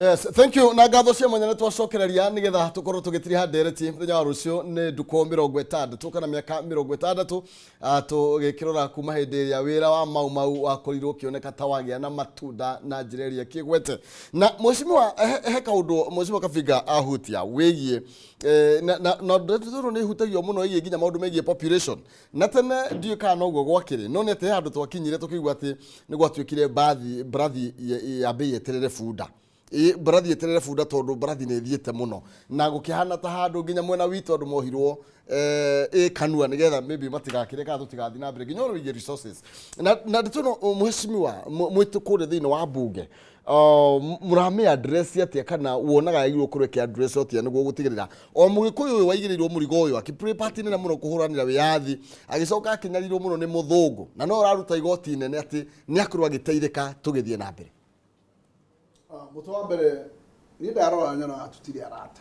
Yes, thank you. Na ngatho cia mwanya nĩ twacokereria nĩgetha tũkorwo tũgĩtiriha ndereti mũthenya wa rũciũ nĩ ndukũ 60 kana mĩaka 60, tũgĩkĩrora kuma hĩndĩ ĩrĩa wĩra wa Mau Mau wakorirwo ũkĩoneka ta wagĩa na matunda na njĩra ĩrĩa ĩkĩgwete. Na mheshimiwa, he kaũndũ mheshimiwa Kabinga ahutia wĩgiĩ na ndeto ĩno nĩ ĩhutagio mũno ĩgiĩ nginya maũndũ megiĩ population. Na tene ndiũĩ kana noguo gwakĩrĩ, no nĩ atĩ he handũ twakinyire tũkĩigua atĩ nĩ gwatuĩkire mbathi mbarathi yambe yeterere bunda. Ĩ mbarathi yeterere bunda tondũ mbarathi nĩ ĩthiĩte mũno na gũkĩhana ta handũ nginya mwena witũ andũ mohirwo ĩ kanua nĩgetha maybe matigakĩre kana tũtigathiĩ na mbere nginya ũhoro wĩgiĩ resources na ndeto ĩno, mheshimiwa mwĩtũ kũrĩa thĩinĩ wa mbunge, mũramĩ address atĩa kana wonaga yagĩrĩirwo gũkorwo ĩkĩ address atĩa nĩguo gũtigĩrĩra o mũgĩkũyũ ũyũ waigĩrĩirwo mũrigo ũyũ akĩ part nene mũno kũhũranĩra wĩyathi agĩcoka akĩnyarirwo mũno nĩ mũthũngũ na no ũraruta igoti inene atĩ nĩ akorwo agĩteithĩka tũgĩthiĩ na mbere? Mũtwe wa mbere niĩ ndarora nyonaga tũtirĩ arata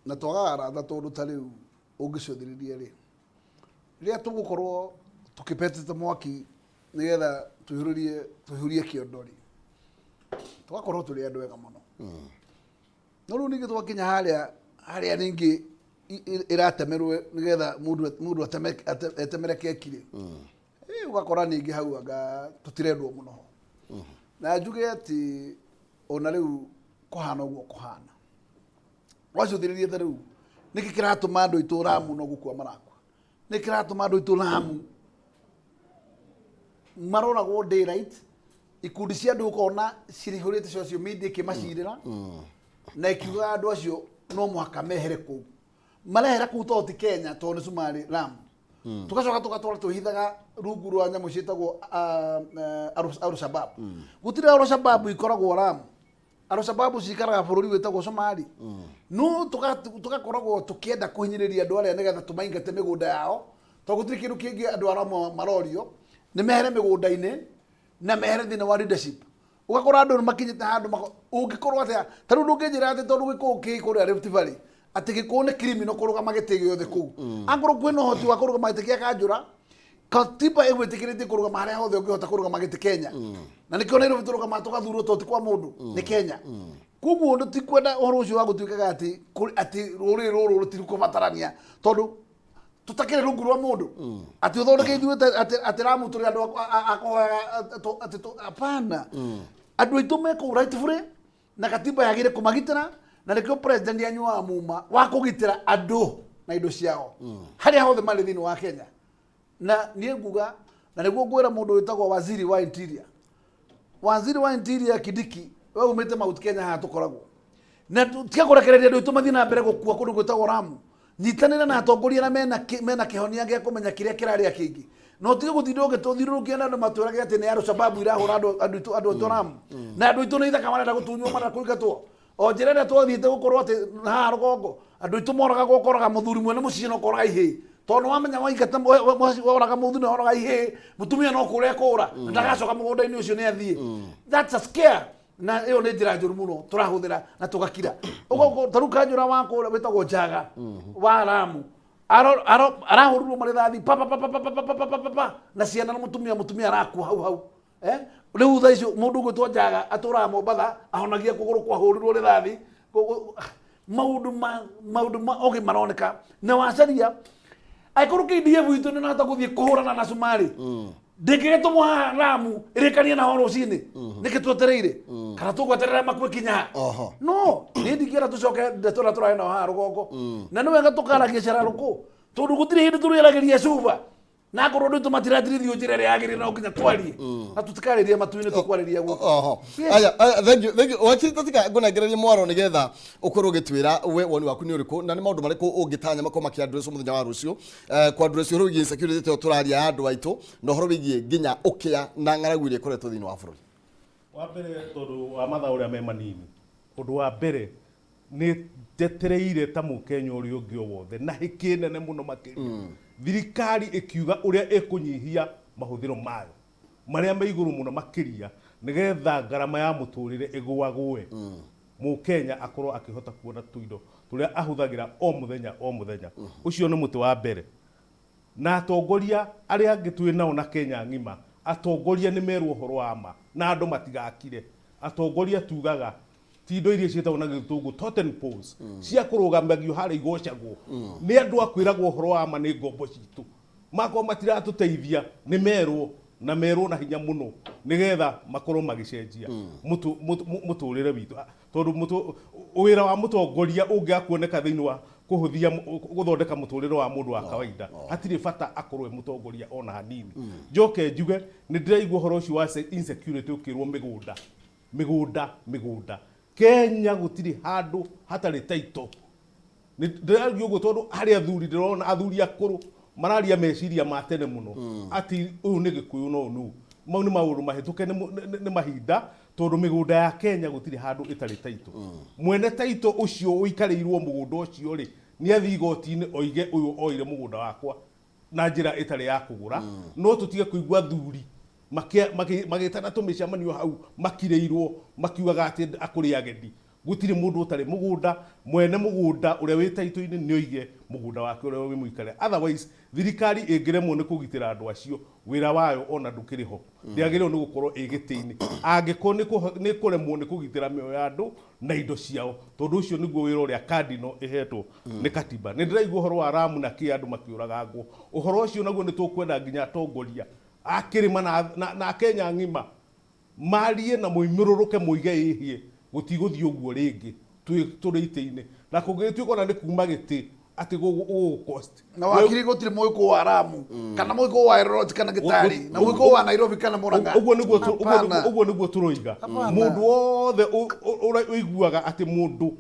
na twagaga arata tondũ ta rĩu ũngĩcũthĩrĩria rĩ Rĩrĩa tũgũkorwo tũkĩpetete mwaki nĩgetha tũihũrĩrie tũihũrie kĩondo rĩ, tũgakorwo tũrĩ andũ ega mũno. No rĩu ningĩ twakinya harĩa harĩa ningĩ ĩratemerwo nĩgetha mũndũ mũndũ etemere keki rĩ, ũgakora ningĩ hau anga tũtirendwo mũno ho. Na njuge atĩ ona rĩu kũhana ũguo kũhana, wacũthĩrĩria ta rĩu nĩkĩ kĩratũma andũ aitũ Lamu no gũkua marakua? Nĩkĩ kĩratũma andũ aitũ Lamu maroragwo daylight? Ikundi cia andũ ũkona cirihũrĩte social media ikĩmacirĩra na ikiuga andũ acio no mũhaka mehere kũu. Marehera kũu tondũ ti Kenya, tondũ nĩ Cumarĩ Lamu. Tugacoka tũgatwara twĩhithaga rungu rwa nyamũ ciĩtagwo Al-Shabaab. Gũtirĩ Al-Shabaab ikoragwo Lamu. Al-Shabaab cikaraga bũrũri wĩtagwo Somali. No tũgakoragwo tũkĩenda kũhinyĩrĩria andũ arĩa nĩgetha tũmaingate mĩgũnda yao, tondũ gũtirĩ kĩndũ kĩngĩ andũ arĩa marorio nĩ mehere mĩgũnda-inĩ na mehere thĩinĩ wa leadership. Ũgakora andũ nĩ makinyĩte handũ ũngĩkorwo atĩa ta rĩu ndũngĩnjĩra atĩ tondũ gĩkũyũ kĩ kũrĩa Rift Valley atĩ gĩkũyũ nĩ criminal kũrũgama gĩtĩ gĩothe kũu. Angorwo kwĩna ũhoti wa kũrũgama gĩtĩ kĩa kanjũra, katiba ĩgwĩtĩkĩrĩtie kũrũgama harĩa hothe ũngĩhota kũrũgama gĩtĩ Kenya. Na nĩkĩo Nairobi tũrũgamaga tũgathurwo tondũ ti kwa mũndũ, nĩ Kenya. Koguo ũndũ ti kwenda ũhoro ũcio wa gũtuĩkaga atĩ atĩ rũrĩrĩ rũrũ rũtirikũbatarania tondũ tũtakĩrĩ rungu rwa mũndũ atĩ ũthondeke ithuĩ atĩ Lamu tũrĩ andũ a kũhoyaga atĩ hapana. Andũ aitũ me kũu rightfully na katiba yagĩrĩire kũmagitĩra, na nĩkĩo president anyuaga muma wa kũgitĩra andũ na indo ciao harĩa hothe marĩ thĩinĩ wa Kenya. Na niĩ nguga na nĩguo ngwĩra mũndũ wĩtagwo waziri wa interior, waziri wa interior Kindiki, we umĩte Mount Kenya haha tũkoragwo na tiga kũrekereria andũ aitũ mathiĩ na mbere gũkua kũndũ gwĩtagwo Lamu. Nyitanĩra na atongoria arĩa mena kĩhonia gĩa kũmenya kĩrĩa kĩrarĩa kĩngĩ, na ũtige gũtinda ũgĩtũthiũrũrũkia na andũ matwĩrage atĩ nĩ Al-Shabaab irahũra andũ aitũ Lamu, na andũ aitũ nĩ ithaka marenda gũtunywo, marenda kũingatwo o njĩra ĩrĩa twathiĩte gũkorwo atĩ haha rũgongo andũ aitũ moragagwo, ũkoraga mũthuri mwene mũciĩ no koraga ihĩĩ, tondũ nĩwamenya waingata woraga mũthuri na woraga ihĩĩ, mũtumia no kũra ekũra na ndagacoka mũgũnda-inĩ ũcio, nĩ athiĩ. That's a scare, na ĩyo nĩ njĩra njũru mũno tũrahũthĩra na tũgakira. Ũguo ta rĩu kanjũra wa kũrĩa wĩtagwo Njaga wa Lamu arahũrirwo marĩthathi pa pa pa pa pa pa pa pa pa pa pa na ciana na mũtumia, mũtumia arakua hau hau. Rĩu thaa icio mũndũ ũgwĩtwo Njaga atũraga Mombatha, ahonagia kũgũrũ kwahũrirwo rĩthathi. Maũndũ ma ogĩ maroneka na wacaria angĩkorwo KDF itũ nĩ nahota gũthiĩ kũhũrana na Cumarĩ, ndĩngĩgĩtũmwo haha Lamu ĩrĩkanie na ho rũcinĩ. Nĩkĩ twetereire? Kana tũgweterera makue kinya ha? No niĩ ndingĩenda tũcoke ndeto ĩrĩa tũrarĩ nayo haha rũgongo. Na nĩ wega tũkaragia cararũkũ, tondũ gũtirĩ hĩndĩ tũrĩaragĩria cuba na akorwo andũ aitũ matiratirithio njĩra ĩrĩa yagĩrĩire, no nginya twarie na tũtikarĩrie matu-inĩ, tũkwarĩria gũkũ. Oho. Yes. Aya, aya, thank you, thank you. Wakiri, tatika ngũnengererie mwaro nĩgetha ũkorwo ũgĩtwĩra we woni waku nĩ ũrĩkũ na nĩ maũndũ marĩkũ ũngĩtanya makorwo makĩaddress mũthenya wa rũciũ, kwa address ũhoro wĩgiĩ insecurity ĩyo tũraria ya andũ aitũ na ũhoro wĩgiĩ nginya ũkĩa na ng'aragu ĩrĩa ĩkoretwo thĩinĩ wa bũrũri. Wa mbere, tondũ wa mathaa ũrĩa me manini, ũndũ wa mbere nĩ njetereire ta mũkenya ũrĩa ũngĩ o wothe na hĩkĩ nene mũno makĩria thirikari ĩkiuga ũrĩa ĩkũnyihia mahũthĩro mayo marĩa me igũrũ mũno makĩria nĩgetha ngarama ya mũtũrĩre ĩgũagũe, mũkenya akorwo akĩhota kuona tũindo tũrĩa ahũthagĩra o mũthenya o mũthenya. Ũcio nĩ mũtĩ wa mbere. Na atongoria arĩa angĩ twĩ nao na Kenya ng'ima, atongoria nĩ merwo ũhoro wa ma na andũ matigakire. Atongoria tugaga ti indo iria ciĩtagwo na gĩthũngũ totem poles cia kũrũgamagio harĩa igocagwo nĩ andũ a kwĩragwo ũhoro wa ma nĩ ngombo citũ. Makorwo matiratũteithia, nĩ merwo na merwo na hinya mũno nĩgetha makorwo magĩcenjia mũtũrĩre witũ. Tondũ wĩra wa mũtongoria ũngĩaga kuoneka thĩinĩ wa kũhũthia gũthondeka mũtũrĩre wa mũndũ wa kawaida, hatirĩ bata akorwo e mũtongoria ona hanini. Njoke njuge nĩ ndĩraigua ũhoro ũcio wa insecurity ũkĩrwo mĩgũnda, mĩgũnda, mĩgũnda. Kenya gũtirĩ handũ hatarĩ title. Nĩ ndĩraria ũguo tondũ harĩ athuri ndĩrona athuri akũrũ mararia meciria ma tene mũno atĩ ũyũ nĩ gĩkũyũ no ũyũ nũ. Mau nĩ maũndũ mahĩtũke nĩ mahinda, tondũ mĩgũnda ya Kenya gũtirĩ handũ ĩtarĩ title. Mwene title ũcio ũikarĩirwo mũgũnda ũcio rĩ, nĩ athiĩ igoti-inĩ oige ũyũ oire mũgũnda wakwa na njĩra ĩtarĩ ya kũgũra. No tũtige kũigua athuri magĩtana tũmĩcemanio hau makirĩirwo makiugaga atĩ akũrĩ ageni. Gũtirĩ mũndũ ũtarĩ mũgũnda, mwene mũgũnda ũrĩa wĩ taitũ-inĩ nĩ oige mũgũnda wake ũrĩa wĩ mũikare. Otherwise, thirikari ĩngĩremwo nĩ kũgitĩra andũ acio, wĩra wayo ona ndũkĩrĩ ho. Ndĩagĩrĩirwo nĩ gũkorwo ĩ gĩtĩ-inĩ. Angĩkorwo nĩ ĩkũremwo nĩ kũgitĩra mĩoyo ya andũ na indo ciao, tondũ ũcio nĩguo wĩra ũrĩa cardinal ĩhetwo nĩ katiba. Nĩ ndĩraigua ũhoro wa Ramu na kĩ andũ makĩũragangwo. Ũhoro ũcio naguo nĩ tũkwenda nginya atongoria a kĩrĩma na a Kenya ng'ima marie na moimũrũrũke moige ĩhĩ gũtigũthiĩ ũguo rĩngĩ twĩ tũrĩ itĩ-inĩ na kũngĩgĩtuĩka ona nĩ kuma gĩtĩ atĩ gũgũ cost. Na wakiri gũtirĩ mũgĩkũyũ wa Lamu kana mũgĩkũyũ wa Eldoret kana Gĩtari na mũgĩkũyũ wa Nairobi kana Murang'a. Ũguo nĩguo ũguo Hapana. ũguo nĩguo tũroiga. Hapana. Mũndũ wothe ũrĩa ũiguaga atĩ mũndũ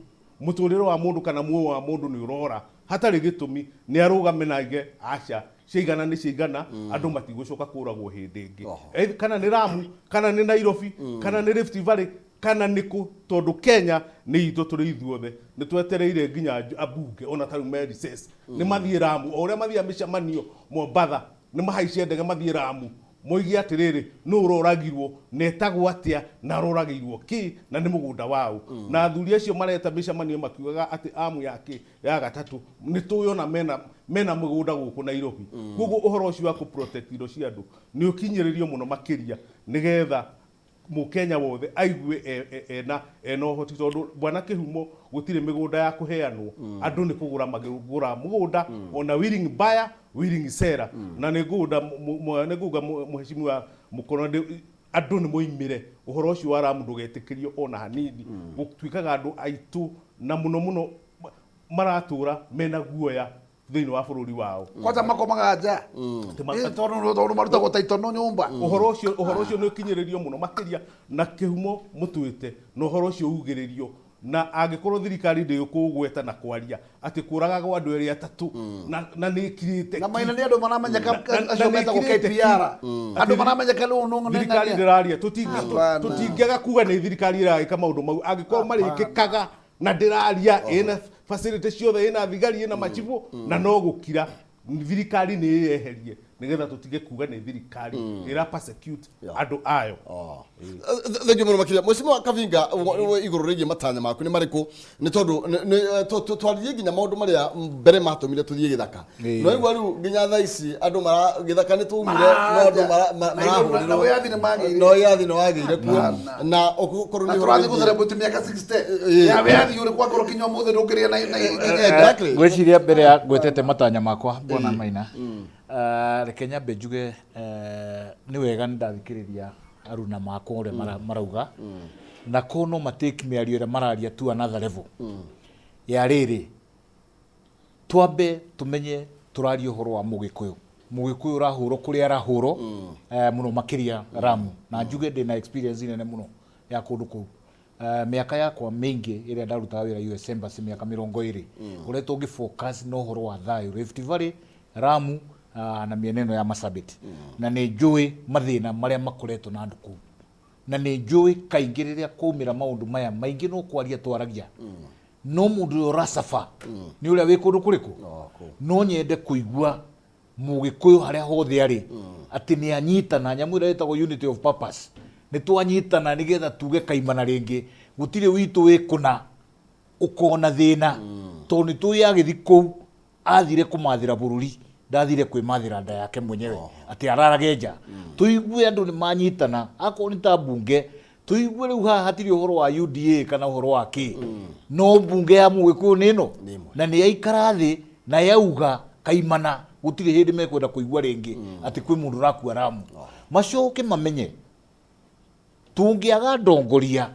mũtũrĩre wa mũndũ kana muoyo wa mũndũ nĩ ũrora hatarĩ gĩtũmi nĩ arũgame na aige aca ciaigana nĩ ciaigana andũ matigũcoka kũragwo hĩndĩ ĩngĩ. Kana nĩ Lamu kana nĩ Nairobi kana nĩ Rift Valley kana nĩ kũ tondũ Kenya nĩ itũ tũrĩ ithuothe nĩ twetereire nginya ambunge ona ta rĩu me recess nĩ mathiĩ Lamu o ũrĩa mathiaga mĩcemanio Mombatha nĩ mahaice ndege mathiĩ Lamu moige atĩrĩrĩ nũ ũroragirwo na etagwo atĩa na aroragĩirwo kĩ na nĩ mũgũnda waũ. Na athuri acio mareta mĩcemanio makiugaga atĩ amu ya kĩ ya gatatũ nĩ tũĩ ona mena mũgũnda gũkũ Nairobi. Koguo ũhoro ũcio wa kũ protect indo cia andũ nĩ ũkinyĩrĩrio mũno makĩria nĩgetha mũkenya wothe aigue ena ũhoti tondũ bwana Kĩhumo gũtirĩ mĩgũnda ya kũheanwo. Andũ nĩ kũgũra magũra mũgũnda ona willing buyer willing seller. Na nĩ ngũgũnda nĩ ngũga mheshimiwa Mũkono andũ nĩ moimĩre ũhoro ũcio wa Lamu ndũgetĩkĩrio ona hanini. Gũtuĩkaga andũ aitũ na mũno mũno maratũra mena guoya thĩinĩ wa bũrũri wao. Kwanza makomaga nja. Tondũ marutagwo ta itono nyũmba. Ũhoro ũcio ũhoro ũcio nĩ ũkinyĩrĩrio mũno makĩria na Kĩhumo mũtuĩte na ũhoro ũcio ugĩrĩrio na angĩkorwo thirikari ndĩũkũgweta na kwaria atĩ kũragagwo andũ erĩ atatũ na nĩ ĩkirĩte Na maina nĩ andũ maramenyeka acio metagwo KPR. Andũ maramenyeka nĩ ũũ thirikari ndĩraria tũtingĩaga kuga nĩ thirikari ĩragĩka maũndũ mau angĩkorwo marĩkĩkaga na ndĩraria ĩna facility ciothe ĩna thigari ĩna macibũ na no gũkira thirikari nĩ ĩyeherie nĩgetha tũtige kuga nĩ thirikari ĩra persecute andũ ayo. Thengiũ mũno makĩria Mheshimiwa Kavinga igũrũ rĩgiĩ matanya maku nĩ marĩkũ nĩ tondũ twaririe nginya maũndũ marĩa mbere matũmire tũthiĩ gĩthaka no igua rĩu nginya thaa ici andũ mara gĩthaka nĩ twaumire no andũ marahũrĩrwo Na wĩyathi nĩ magĩire. No wĩyathi nĩ wagĩire kuo na ũkorwo Na nĩ ũhoro tũrathiĩ wĩgiĩ- gũcelebrate mĩaka 60 ya wĩyathi ũrĩ kwa ngoro kinya ũmũthĩ ndũngĩrĩa na Exactly. Ngwĩciria mbere ya ngwetete matanya makwa bwana Maina reke nyambe njuge nĩ wega nĩ ndathikĩrĩria aruna makwa ũrĩa marauga na ko no matake mĩario ĩrĩa mararia to another level ya rĩrĩ twambe tũmenye tũraria ũhoro wa mũgĩkũyũ mũgĩkũyũ ũrahũrwo kũrĩa arahũrwo mũno makĩria Lamu na njuge ndĩna experience nene mũno ya kũndũ kũu. Mĩaka yakwa mĩingĩ ĩrĩa ndarutaga wĩra US Embassy mĩaka 20 ngoretwo ngĩ focus na ũhoro wa thayũ Rift Valley, Lamu na mĩena ĩno ya Marsabit na nĩ njũĩ mathĩna marĩa makoretwo na andũ kũu na nĩ njũĩ kaingĩ rĩrĩa kwaumĩra maũndũ maya maingĩ no kwaria twaragia no mũndũ ũrĩa ũracaba nĩ ũrĩa wĩ kũndũ kũrĩkũ no nyende kũigua mũgĩkũyũ harĩa hothe arĩ atĩ nĩ anyitana nyamũ ĩrĩa ĩtagwo unity of purpose nĩ twanyitana nĩgetha tuge kaimana rĩngĩ gũtirĩ witũ wĩ kũna ũkona thĩna tondũ nĩ tũĩ agĩthi kũu athire kũmathĩra bũrũri ndathire kwĩmathĩra nda yake mwenyewe atĩ ararage nja tũigue andũ nĩ manyitana akorwo nĩ ta mbunge tũigue rĩu haha hatirĩ ũhoro wa UDA kana ũhoro wa kĩ no mbunge ya mũgĩkũyũ nĩ ĩno na nĩ yaikara thĩ na yauga kaimana gũtirĩ hĩndĩ mekwenda kũigua rĩngĩ atĩ kwĩ mũndũ ũrakua Lamu macoke mamenye tũngĩaga ndongoria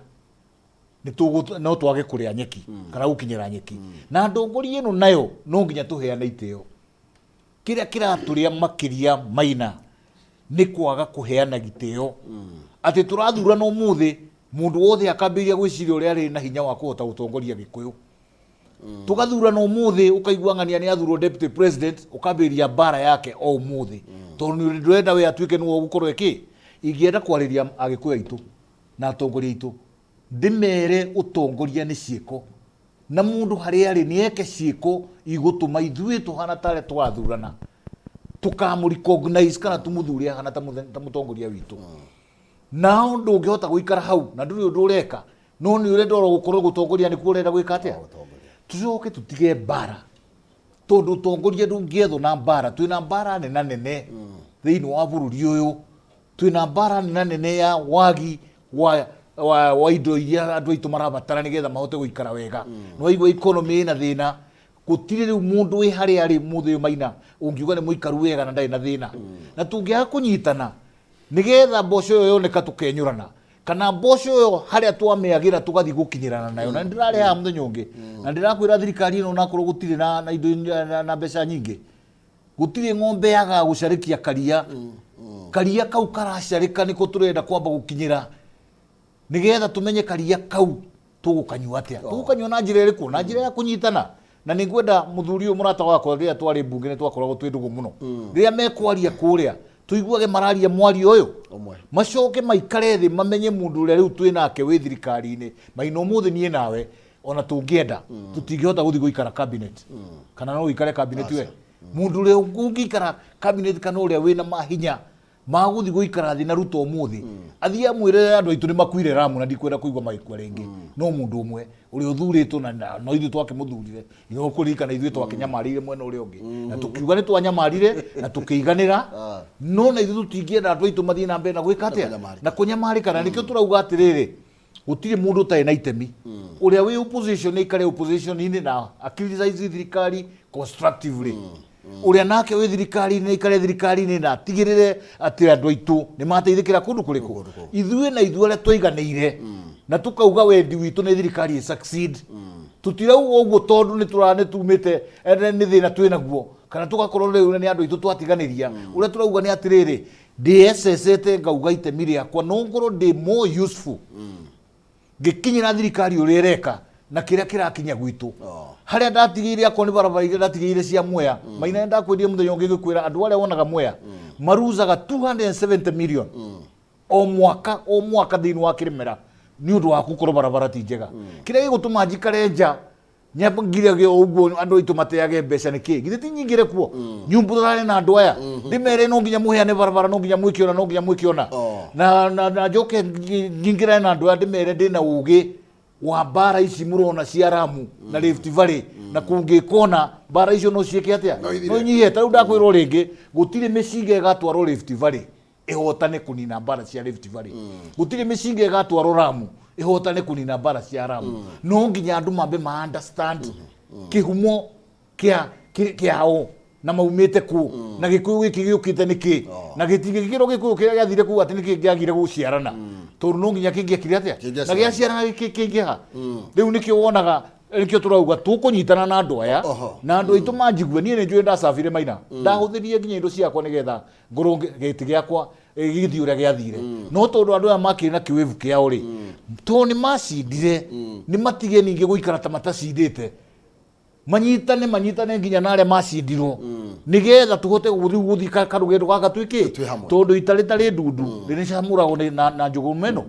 no twage kũrĩa nyeki kana gũkinyĩra nyeki na ndongoria ĩno nayo no nginya tũheane itĩo kĩrĩa kĩratũrĩa makĩria Maina nĩ kwaga kũheana gĩtĩo atĩ tũrathurana ũmũthĩ mũndũ wothe akambĩrĩria gwĩciria ũrĩa arĩ na hinya wa kũhota gũtongoria Gĩkũyũ tũgathurana ũmũthĩ ũkaigua ng'ania nĩ athurwo deputy president ũkambĩrĩria mbara yake o ũmũthĩ tondũ ndũrenda we atuĩke nĩwe ũgũkorwo ĩkĩ ingĩenda kwarĩria Agĩkũyũ aitũ na atongoria aitũ ndĩmere ũtongoria nĩ ciĩko na mũndũ harĩa arĩ nĩ eke ciĩko igũtũma ithuĩ tũhana tarĩa tũrathurana tũkamũ recognize kana tũmũthure ahana ta mũtongoria witũ nao ndũngĩhota gũikara hau na ndũrĩ ũndũ ũreka No nĩ ũrenda oro gũkorwo gũtongoria nĩkuo ũrenda gwĩka atĩa? Tũcoke tũtige mbara tondũ ũtongoria ndũngĩethwo na mbara. Twĩna mbara nena nene thĩinĩ wa bũrũri ũyũ, twĩna mbara nena nene ya wagi wa indo iria andũ aitũ marabatara nĩgetha mahote gũikara wega. Nĩwaigua economy ĩna thĩna, gũtirĩ rĩu mũndũ wĩ harĩa arĩ mũthĩ ũyũ Maina ũngiuga nĩ mũikaru wega na ndarĩ na thĩna. Na tũngĩaga kũnyitana nĩgetha mboco ĩyo yoneka tũkenyũrana, kana mboco ĩyo harĩa twamĩagĩra tũgathiĩ gũkinyĩrana nayo. Na nĩndĩrarĩ haha mũthenya ũngĩ na ndĩrakwĩra thirikari ĩno onakorwo gũtirĩ na indo na mbeca nyingĩ, gũtirĩ ng'ombe yagaga gũcarĩkia karia. Karia kau karacarĩka nĩko tũrenda kwamba gũkinyĩra nĩgetha tũmenye karia kau tũgũkanyua atĩa, tũgũkanyua na njĩra ĩrĩkũ, na njĩra ya kũnyitana. Na nĩ ngwenda mũthuri ũyũ mũrata wakwa, rĩrĩa twarĩ mbunge nĩ twakoragwo twĩ ndũgũ mũno, rĩrĩa mekwaria kũrĩa tũiguage mararia mwario ũyũ, macoke maikare thĩ mamenye mũndũ ũrĩa rĩu twĩ nake wĩ thirikari-inĩ. Maina ũmũthĩ niĩ nawe ona tũngĩenda tũtingĩhota gũthiĩ gũikara cabinet, kana no ũikare cabinet we? Mũndũ ũrĩa ũngĩikara cabinet kana ũrĩa wĩna mahinya ma gũthiĩ gũikara thĩ na Ruto ũmũthĩ athiĩ amwĩre andũ aitũ nĩ makuire Ramu na ndikwenda kũigua magĩkua rĩngĩ, no mũndũ ũmwe ũrĩa ũthurĩtwo na no ithuĩ twakĩmũthurire. No kũririkana ithuĩ twakĩnyamarĩire mwena ũrĩa ũngĩ na tũkiuga nĩ twanyamarire na tũkĩiganĩra, no na ithuĩ tũtingĩenda andũ aitũ mathiĩ na mbere na gwĩka atĩa, na kũnyamarĩka. Na nĩkĩo tũrauga atĩrĩrĩ, gũtirĩ mũndũ ũtarĩ na itemi. Ũrĩa wĩ opposition aikare opposition-inĩ na a criticize thirikari constructively, ũrĩa nake wĩ thirikari-inĩ aikare thirikari-inĩ na atigĩrĩre atĩ andũ aitũ nĩ mateithĩkĩra kũndũ kũrĩkũ. Ithuĩ na ithuĩ arĩa twaiganĩire na tũkauga wendi witũ nĩ thirikari ĩ succeed, tũtirauga ũguo tondũ nĩ tũra nĩ tumĩte nĩ thĩna twĩ naguo kana tũgakorwo rĩu nĩ andũ aitũ twatiganĩria. Ũrĩa tũrauga nĩ atĩrĩrĩ, ndĩececete ngauga itemi rĩakwa no ngorwo ndĩ more useful ngĩkinyĩra thirikari ũrĩa ĩreka na kĩrĩa kĩrakinya gwitũ harĩa ndatigĩire, akorwo nĩ barabara iria ndatigĩire cia Mwea. Maina ndakwĩrire mũthenya ũngĩ ngĩkwĩra andũ arĩa wonaga Mwea maruzaga 270 million o mwaka o mwaka thĩinĩ wa Kĩrĩmera nĩ ũndũ wa gũkorwo barabara ti njega. Kĩrĩa gĩgũtũma njikare nja nyamba ngirage o ũguo andũ aitũ mateage mbeca nĩ kĩ? Githĩ ti nyingĩre kuo nyumbũrane na andũ aya ndĩmere no nginya mũheane barabara, no nginya mwĩke ũna, no nginya mwĩke ũna, na njoke nyingĩrane na andũ aya ndĩmere ndĩna ũgĩ wa mbara ici mũrona cia Ramu na Rift Valley na kũngĩkona mbara icio no ciĩke atĩa, no inyihe. Ta rĩu ndakwĩrwo rĩngĩ, gũtirĩ mĩcinga ĩgatwarwo Rift Valley ĩhotane kũnina mbara cia Rift Valley, gũtirĩ mĩcinga ĩgatwarwo Ramu ĩhotane kũnina mbara cia Ramu. No nginya andũ mambe ma understand kĩhumo kĩa kĩao na maumĩte kũ na gĩkũyũ gĩkĩ gĩũkĩte nĩkĩ na gĩtingĩkĩrwo gĩkũyũ kĩrĩa gĩathire kũu atĩ nĩkĩ kĩagire gũciarana, tondũ no nginya kĩngĩekire atĩa na gĩaciarana kĩngĩha. Rĩu nĩkĩo wonaga, nĩkĩo tũrauga tũkũnyitana na andũ aya na andũ aitũ manjigue. Niĩ nĩ njũĩ ndacabire Maina, ndahũthĩrire nginya indo ciakwa nĩgetha ngorwo gĩtĩ gĩakwa gĩgĩthiĩ ũrĩa gĩathire, no tondũ andũ aya makĩrĩ na kĩwĩvu kĩao rĩ, tondũ nĩ macindire, nĩ matige ningĩ gũikara ta matacindĩte, manyitane manyitane nginya na arĩa macindirwo nĩgetha tũhote rĩu gũthiĩ karũgendo gaka twĩkĩ, tondũ ita rĩtarĩ ndundu rĩrĩcamũragwo na njũgũma ĩno.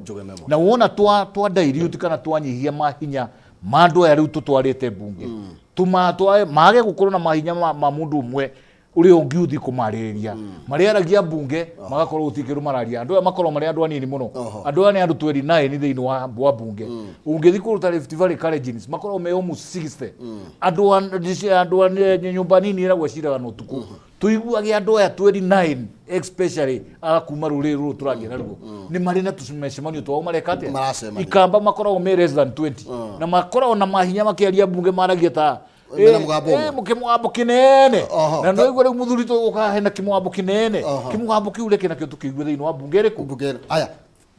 Na wona twa dilute kana twanyihia mahinya ma andũ aya rĩu tũtwarĩte mbunge, tũmatwae mage gũkorwo na mahinya ma mũndũ ũmwe ũrĩa ũngiuthi kũmarĩrĩria marĩaragia mbunge, magakorwo gũtirĩ kĩndũ mararia. Andũ aya makorwo marĩ andũ anini mũno. Andũ aya nĩ andũ 29 thĩinĩ wa mbunge. Ũngĩthiĩ kũndũ ta Rift Valley Kalenjins makoragwo me almost 60. Andũ a nyũmba nini ĩragwo ciraga na ũtukũ. Tũiguage andũ aya 29 especially a kuma rũrĩrĩ rũrũ tũragia naruo nĩ marĩ na tũmĩcemanio twao mareka atĩa. Maracemania. Ikamba makoragwo me less than 20 na makoragwo na mahinya makĩaria mbunge maragia ta Mena mũgambo ũmwe. Kĩmũgambo kĩnene na no igua rĩu mũthuri tũgũka hena kĩmũgambo kĩnene. Kĩmũgambo kĩu reke nakĩo tũkĩigue thĩinĩ wa mbunge ĩrĩkũ. Aya.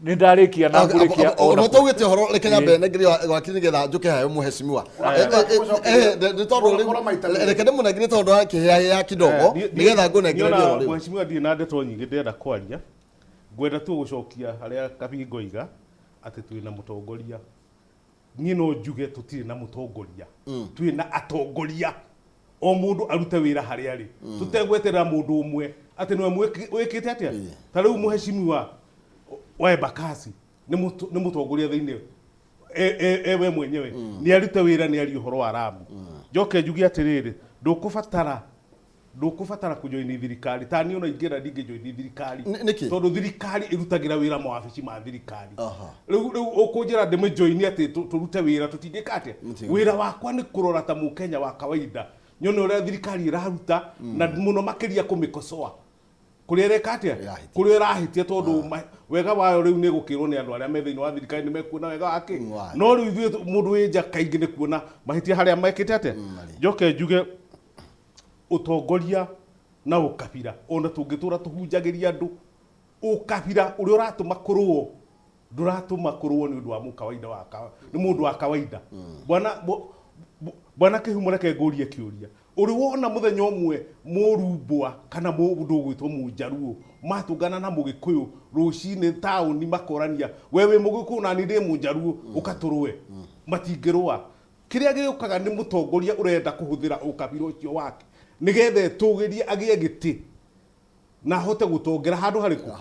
Nĩ ndarĩkia na ngũrĩkia ona taugĩte ũhoro, reke nyambe nengerie wakiri nĩgetha njũke hayo mũheshimiwa. Nĩ tondũ rĩu reke ndĩmũnengere tondũ akĩhĩahĩa kidogo nĩgetha ngũnengererie ũhoro rĩu. Mheshimiwa, ndirĩ na ndeto nyingĩ ndĩrenda kwaria, ngwenda tu gũcokia harĩa Kabingo iga atĩ twĩna mũtongoria. Niĩ no njuge tũtirĩ na mũtongoria, twĩ na atongoria. O mũndũ arute wĩra harĩa arĩ, tũtegweterera mũndũ ũmwe atĩ nĩwe wĩkĩte atĩa. Ta rĩu mũheshimiwa wa Embakasi nĩ mũtongoria thĩinĩ ewe mwenyewe, nĩ arute wĩra, nĩ arie ũhoro wa Ramu. Njoke njuge atĩrĩrĩ, ndũkũbatara Ndũkũbatara kũjoini thirikari. Ta niĩ ona ingĩenda ndingĩjoini thirikari. Nĩkĩ? Tondũ thirikari ĩrutagĩra wĩra mawabici ma thirikari. Rĩu ũkũnjĩra ndĩmĩjoini atĩ tũrute wĩra, tũtingĩka atĩa? Wĩra wakwa nĩ kũrora ta Mũkenya wa kawaida, nyone ũrĩa thirikari ĩraruta, na mũno makĩria kũmĩkosoa kũrĩa ĩreka atĩa, kũrĩa ĩrahĩtia, tondũ wega wayo rĩu nĩ gũkĩrwo nĩ andũ arĩa me thĩinĩ wa thirikari nĩ mekuona wega wake. No rĩu ithuĩ mũndũ wĩ nja kaingĩ nĩ kuona mahĩtia harĩa mekĩte atĩa. Njoke njuge ũtongoria na ũkabira, ona tũngĩtũra tũhunjagĩria andũ ũkabira ũrĩa ũratũma kũrũo, ndũratũma kũrũo nĩ ũndũ wa mũkawaida wa nĩ mũndũ wa kawaida. Bwana Kĩhumo, reke ngũrie kĩũria. Ũrĩ wona mũthenya ũmwe mũrumbwa kana mũndũ ũgwĩtwo mũnjaruo matũngana na mũgĩkũyũ rũcinĩ taũni makorania, we wĩ mũgĩkũyũ na niĩ ndĩ mũnjaruo, ũkatũrũe? Matingĩrũa. Kĩrĩa gĩũkaga nĩ mũtongoria ũrenda kũhũthĩra ũkabira ũcio wake nĩgetha etũgĩrie, agĩe gĩtĩ na ahote gũtongera handũ harĩkũ.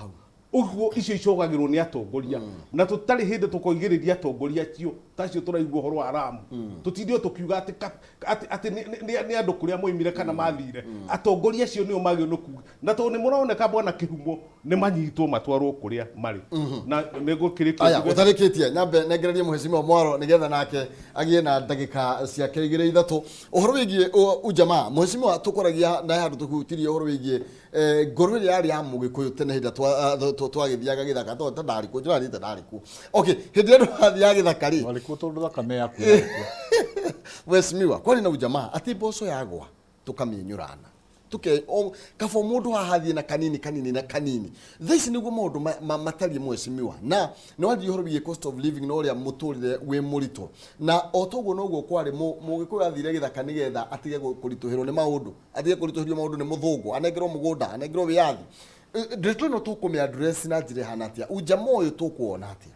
Ũguo icio icogagĩrwo nĩ atongoria, na tũtarĩ hĩndĩ tũkoigĩrĩria atongoria acio ta acio tũraigua ũhoro wa Ramu. Tũtinde o tũkiuga atĩ atĩ nĩ andũ kũrĩa moimire kana mathire. Atongoria acio nĩo magĩrĩirwo nĩ kuga, na tondũ nĩ mũroneka bwana Kĩhumo nĩ manyitwo matwarwo kũrĩa marĩ, na nĩ ngũkĩrĩkia Aya, njuge- ũtarĩkĩtie nyambe nengererie mheshimiwa Mwaro nĩgetha nake agĩe na ndagĩka ciake igĩrĩ ithatũ ũhoro wĩgiĩ ujamaa. Mheshimiwa, tũkoragia na handũ tũhutirie ũhoro wĩgiĩ ngoro ĩrĩa yarĩ ya mũgĩkũyũ tene hĩndĩ ĩrĩa twagĩthiaga gĩthaka, tondũ ta ndarĩ kuo, njũra ta ndarĩ kuo. Okay, hĩndĩ ĩrĩa twathiaga gĩthaka rĩ, warĩ kuo tondũ thakame yaku yarĩ kuo. Mheshimiwa, kwarĩ na ujamaa atĩ mboco yagwa tũkamĩenyũrana, tuke o kaba mũndũ haha athiĩ na kanini kanini na kanini. Thaa ici nĩguo maũndũ matariĩ mheshimiwa, na nĩ wanjirie ũhoro wĩgiĩ cost of living na ũrĩa mũtũrĩre wĩ mũritũ, na o toguo noguo kwarĩ mũgĩkũyũ athire gĩthaka nĩgetha atige kũritũhĩrwo nĩ maũndũ, atige kũritũhĩrio maũndũ nĩ mũthũngũ, anengerwo mũgũnda, anengerwo wĩyathi. Ndeto ĩno tũkũmĩ address na njĩra ĩhana atĩa? Ujamaa ũyũ tũkũwona atĩa?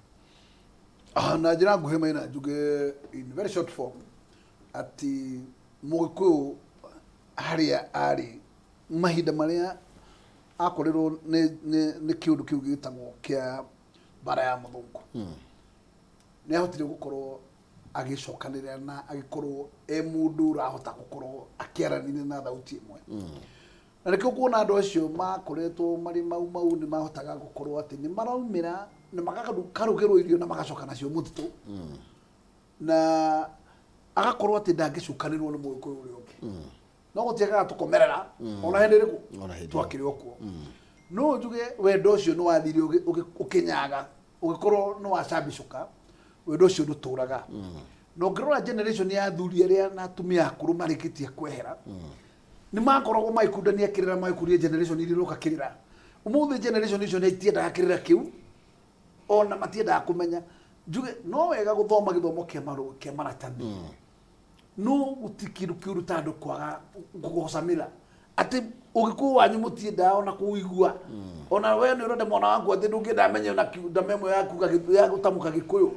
Na njĩra nguhĩ maina njuge in very short form atĩ mũgĩkũyũ harĩa arĩ mahinda marĩa akorirwo nĩ kĩũndũ kĩu gĩtagwo kĩa mbara ya mũthũngũ, nĩ ahotire gũkorwo agĩcokanĩrĩra na agĩkorwo e mũndũ ũrahota gũkorwo akĩaranĩria na thauti ĩmwe. Na nĩkĩo kuona andũ acio makoretwo marĩ mau mau nĩ mahotaga gũkorwo atĩ nĩ maraumĩra na makarugĩrwo irio na magacoka nacio mũtitũ, na agakorwo atĩ ndangĩcukanĩrwo nĩ mũgĩkũyũ ũrĩa ũngĩ. No gũtiagaga tũkomerera ona hĩndĩ ĩrĩkũ. Ona hĩndĩ twakĩrĩ o kuo. No njuge wendo ũcio nĩ wathire ũkĩnyaga, ũgĩkorwo nĩ wacambicũka. Wendo ũcio ndũtũraga. Na ũngĩrora generation ya athuri arĩa na atumia akũrũ marĩkĩtie kwehera, nĩ makoragwo magĩkundania kĩrĩra, magĩkuria generation iria iroka kĩrĩra. Ũmũthĩ generation icio nĩ itiendaga kĩrĩra kĩu, ona matiendaga kũmenya. Njuge no wega gũthoma gĩthomo kĩa kĩa maratathi, no gũtirĩ kĩndũ kĩũru ta andũ kwaga kũgocamĩra atĩ ũgĩkũyũ wanyu mũtiendaga ona kũigua. Ona we nĩ ũrenda mwana waku atĩ ndũngĩenda amenye ona ndama ĩmwe ya kuga ya gũtamũka gĩkũyũ.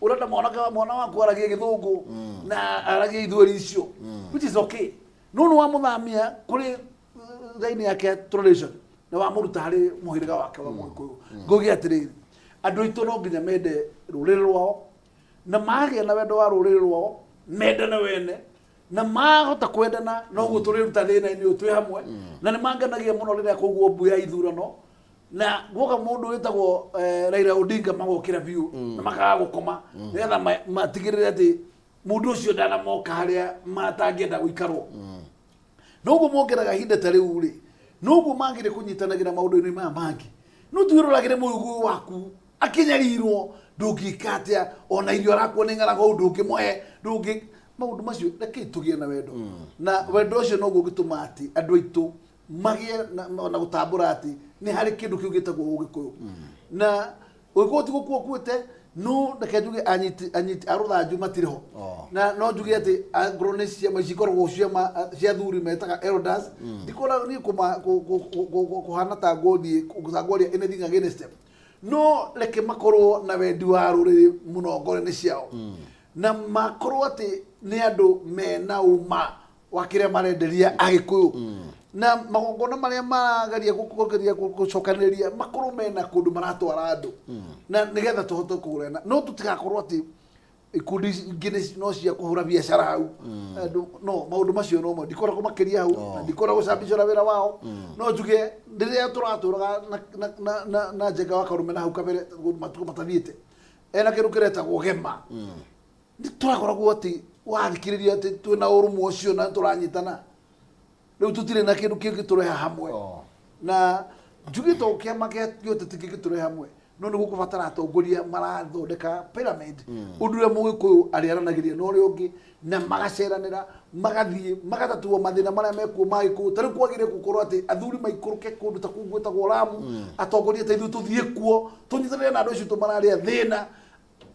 Ũrenda mwana waku aragie gĩthũngũ na aragie ithweri icio, which is okay. No nĩ wamũthamia kũrĩ raini yake ya tradition na wamũruta harĩ mũhĩrĩga wake wa mũgĩkũyũ. Ngauge atĩrĩrĩ, andũ aitũ no nginya mende rũrĩrĩ rwao, na magĩa na wendo wa rũrĩrĩ rwao mendane wene, na mahota kwendana noguo tũrĩruta thĩna-inĩ ũyũ twĩ hamwe. Na nĩ mangenagia mũno rĩrĩa kũguo mbu ya ithurano na guoka mũndũ wĩtagwo Raila Odinga, magokĩra biũ na makaga gũkoma nĩgetha matigĩrĩre atĩ mũndũ ũcio ndanamoka harĩa matangĩenda gũikarwo. Noguo mongeraga ihinda ta rĩu rĩ, noguo magĩrĩ kũnyitanagĩra maũndũ-inĩ maya mangĩ. No twĩroragĩre mũgũyũ waku akĩnyarirwo, ndũngĩka atĩa, ona irio arakuo nĩ ng'aragu hau ndũngĩmũhe, ndũngĩ maũndũ macio. Rekei tũgĩe na wendo, na wendo ũcio noguo ũngĩtũma atĩ andũ aitũ magĩe na gũtambũra atĩ nĩ harĩ kĩndũ kĩu gĩtagwo ũgĩkũyũ. Na ũgĩkũyũ ti gũkua ũkuĩte. No reke njuge anyiti a rũthanju matirĩ ho. Na no njuge atĩ angorwo nĩ ciama ici ikoragwo ciama cia athuri metaga elders, ndikuona niĩ kũhana ta ngũthiĩ ta ngwaria anything against them. No reke makorwo na wendi wa rũrĩrĩ mũno ngoro-inĩ ciao, na makorwo atĩ nĩ andũ mena ũma wa kĩrĩa marenderia agĩkũyũ, na magongona marĩa marageria kũgeria gũcokanĩrĩria makorwo mena kũndũ maratwara andũ, na nĩgetha tũhote kũgũrana. No tũtigakorwo atĩ Ikundi ingĩ no cia kũhũra biacara hau. Andũ no maũndũ macio no mo ndikoragwo makĩria hau na ndikoragwo gũcambicũra wĩra wao. No njuge rĩrĩa tũratũraga na Njenga wa Karume na hau kabere matukũ matathiĩte, ena kĩndũ kĩretagwo gema, nĩ tũrakoragwo atĩ wathikĩrĩria atĩ twĩna ũrũmwe ũcio na tũranyitana. Rĩu tũtirĩ na kĩndũ kĩngĩtũreha hamwe, na njuge to kĩama kĩa gĩũteti kĩngĩtũrehe hamwe, no nĩ gũkũbatara atongoria marathondeka pyramid, ũndũ ũrĩa Mũgĩkũyũ arĩaranagĩria na ũrĩa ũngĩ na magaceranĩra, magathiĩ magatatua mathĩna marĩa mekuo ma Gĩkũyũ. Ta rĩu kwagĩrĩire gũkorwo atĩ athuri maikũrũke kũndũ ta kũu gwĩtagwo Lamu, atongoria ta ithuĩ tũthiĩ kuo, tũnyitanĩre na andũ acio tũmararĩa thĩna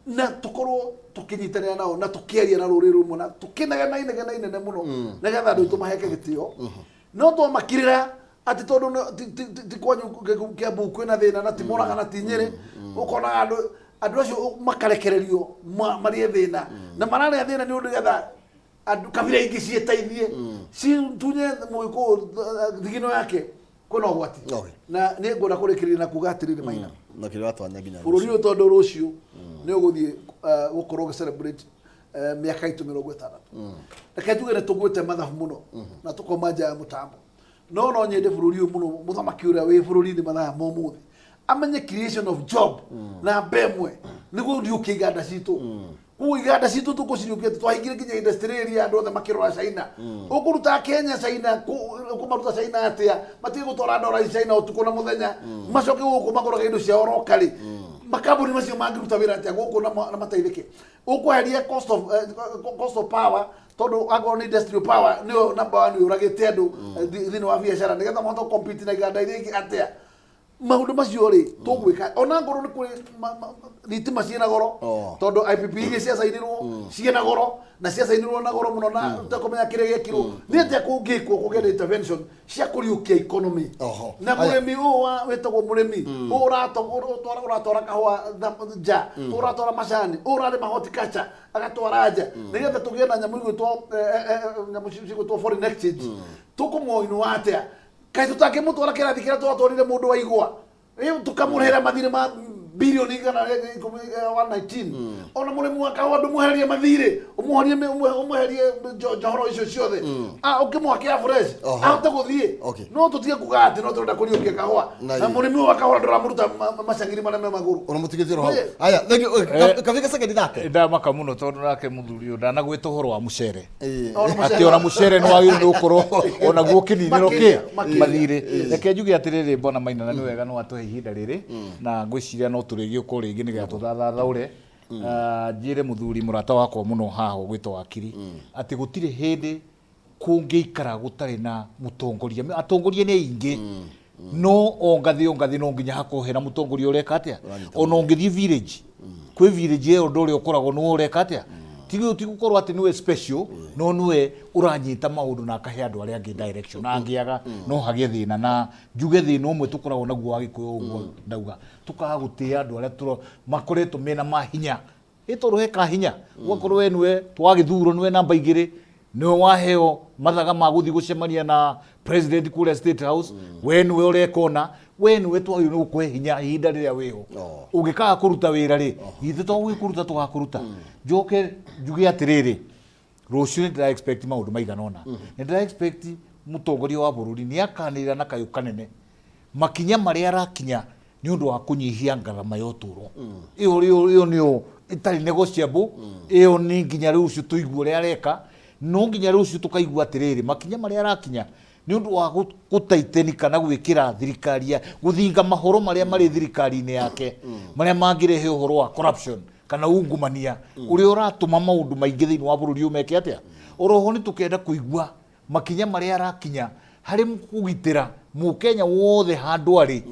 na tũkorwo tũkĩnyitanĩra nao na tũkĩaria na rũrĩrĩ rũmwe na tũkĩnegena inegena inene mũno, nĩgetha andũ aitũ maheke gĩtĩo. No twamakirĩra atĩ tondũ ti kwanyu Kĩambu kwĩna thĩna na ti Mũrang'a na ti Nyĩrĩ, ũkona andũ acio makarekererio marĩe thĩna, na mararĩa thĩna nĩ ũndũ getha andũ kabira ingĩ ciĩteithie, citunye Mũgĩkũyũ thigino yake. Kwĩna ũgwati. Na nĩ ngwenda kũrĩkĩrĩria na kuga atĩrĩrĩ, Maina, na kĩrĩa watwanya nginya bũrũri ũyũ, tondũ rũciũ nĩ ũgũthiĩ gũkorwo ũgĩ celebrate mĩaka itũ 60, reke njuge nĩ tũgwĩte mathabu mũno na tũkoma nja ya mũtambo, no nyende bũrũri ũyũ mũno, mũthamaki ũrĩa wĩ bũrũri-inĩ mathaa ma ũmũthĩ amenye creation of job namba ĩmwe nĩguo riũkie iganda citũ. Koguo iganda citũ tũkũciriũkia, twahingire nginya industry area, andũ othe makĩrora China. Ũkũruta Kenya China, ũkũmaruta China atĩa? Matige gũtwara ndora China ũtukũ na mũthenya, macoke gũkũ magũraga indo ciao locally. Makambuni macio mangĩruta wĩra atĩa gũkũ na mateithĩke? Ũkweheria cost of power, tondũ akorwo nĩ industrial power nĩyo number one yũragĩte andũ thĩinĩ wa biacara, nĩgetha mahote compete na iganda iria ingĩ atĩa? Maũndũ macio rĩ, tũgwĩka ona ngorwo nĩ kũrĩ thitima ciĩna goro, tondũ IPP iria ciacainirwo ciĩna goro na ciacainirwo na goro mũno na ũtekũmenya kĩrĩa gĩekirwo nĩ atĩa. Kũngĩkwo kũgĩe na intervention cia kũriũkia economy na mũrĩmi ũyũ wĩtagwo mũrĩmi ũyũ ũratwara kahũa nja, ũratwara macani, ũyũ ũrarĩma horticulture agatwara nja, nĩgetha tũgĩe na nyamũ igwĩtwo nyamũ cigwĩtwo foreign exchange. Tũkũmũinũa atĩa? Kaĩ tũtangĩmũtwara kĩrathi kĩrĩa twatwarire mũndũ wa igwa? Rĩu tũkamũrĩhĩra mathirĩ ma birioni 119. Ona mũrĩmi wa kahũa ndũmwehererie mathirĩ, ũmũhorie ũmweherie njohoro icio ciothe. Ah, ũkĩmwakĩra fresh ahote gũthiĩ. No tũtige kuga atĩ no tũrenda kũriũkia kahũa na mũrĩmi ũyũ wa kahũa ndũramũruta macangiri marĩa me magũrũ. Ũramũtigĩtie oro hau. Aya, thank you. Kavika sekendi thate. Ndamaka mũno tondũ nake mũthuri ũyũ ndanagwĩta ũhoro wa mũcere, Ona mũcere. Atĩ ona mũcere nĩ wagĩrĩirwo nĩ gũkorwo onaguo ũkĩninĩrwo kĩ Makĩria, makĩria. Mathirĩ. Reke njuge atĩrĩrĩ, bwana Maina, na nĩ wega nĩ watũhe ihinda rĩrĩ, na ngwĩciria no tũrĩgĩũka o rĩngĩ nĩgetha tũthathathaũre. Ah, njĩre mũthuri mũrata wakwa mũno haha ũgwĩtwo Wakiri atĩ gũtirĩ hĩndĩ kũngĩikara gũtarĩ na mũtongoria. Atongoria nĩ aingĩ, no o ngathĩ o ngathĩ no nginya hakorwo hena mũtongoria ũreka atĩa. Ona ũngĩthiĩ village, kwĩ village ĩyo ũndũ ũrĩa ũkoragwo nĩwe ũreka atĩa, ti gũkorwo atĩ nĩwe special, no nĩwe ũranyita maũndũ na akahe andũ arĩa angĩ direction. Na angĩaga no hagĩe thĩna. Na njuge thĩna ũmwe tũkoragwo naguo wa Gĩkũyũ, ũguo ndauga, tũkaga gũtĩĩa andũ arĩa makoretwo mena mahinya. Ĩ tondũ he kahinya ũgakorwo we nĩwe twagĩthurwo, nĩwe namba 2, nĩwe waheo mathaga ma gũthiĩ gũcemania na president kũrĩa State House, we nĩwe ũreka ũna, we nĩwe twagĩrĩirwo nĩ gũkũhe hinya ihinda rĩrĩa wĩho. Ũngĩkaga kũruta wĩra rĩ, ithuĩ to gũgĩkũruta tũgakũruta. Njoke njuge atĩrĩrĩ, rũciũ nĩ ndĩra expect maũndũ maigana ũna. Nĩ ndĩra expect mũtongoria wa bũrũri nĩ akanĩrĩra na kayũ kanene makinya marĩa arakinya nĩ ũndũ wa kũnyihia ngarama ya ũtũũro. Ĩyo nĩyo ĩtarĩ negotiable. Ĩyo nĩ nginya rũciũ tũigue ũrĩa areka. No nginya rũciũ tũkaigua atĩrĩrĩ, makinya marĩa arakinya nĩ ũndũ wa gũtaiteni kana gwĩkĩra thirikari ya gũthinga mahoro marĩa marĩ thirikari-inĩ yake, marĩa mangĩrehe ũhoro wa corruption kana ungumania ũrĩa ũratũma maũndũ maingĩ thĩinĩ wa bũrũri ũyũ meke atĩa. Oroho nĩ tũkenda kũigua makinya marĩa arakinya harĩ kũgitĩra Mũkenya wothe handũ arĩ,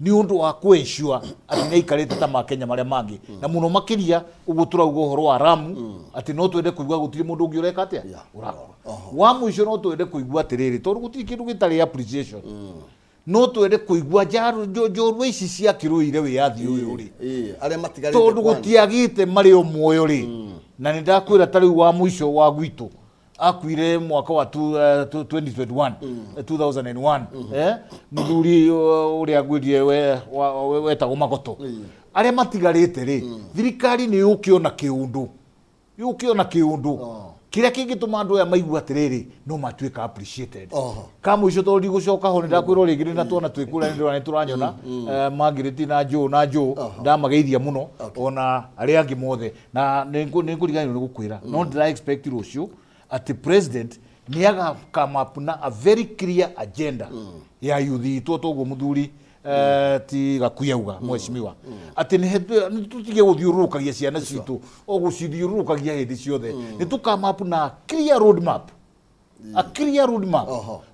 nĩ ũndũ wa kũ ensure atĩ nĩ aikarĩte ta Makenya marĩa mangĩ, na mũno makĩria ũguo tũrauga ũhoro wa Ramu, atĩ no twende kũigua gũtirĩ mũndũ ũngĩ ũreka atĩa ũrakua. Wa mũico, no twende kũigua atĩrĩrĩ, tondũ gũtirĩ kĩndũ gĩtarĩ appreciation, no twende kũigua njorua ici ciakĩrũire wĩyathi ũyũ rĩ, arĩa matigarĩte tondũ kwanza. Gũtiagĩte marĩ o muoyo rĩ, na nĩ ndakwĩra ta rĩu wa mũico wa gwitũ akuire mwaka wa 2021, 2001, mũthuri ũrĩa ngwĩrire wetagwo Magoto. Arĩa matigarĩte rĩ, thirikari nĩ yũke ona kĩũndũ. Gĩũke ona kĩũndũ kĩrĩa kĩngĩtũma andũ aya maigue atĩrĩrĩ no matuĩka appreciated. Ka mũico tondũ ndigũcoka ho nĩ ndakwĩrwo rĩngĩ ndĩ na twana twĩ kũrĩa nĩ ndĩrona nĩ tũranyona Margaret na Joe na Joe ndamageithia mũno ona arĩa angĩ mothe na nĩ ngũriganĩrwo nĩ gũkwĩra no ndĩra expect rũciũ atĩ president nĩ aga come up na a very clear agenda ya youth itũ toguo mũthuri ti Gakuya auga mheshimiwa atĩ nĩ tũtige gũthiũrũrũkagia ciana citũ o gũcithiũrũrũkagia hĩndĩ ciothe, nĩ tũ come up na clear road map, a clear road map,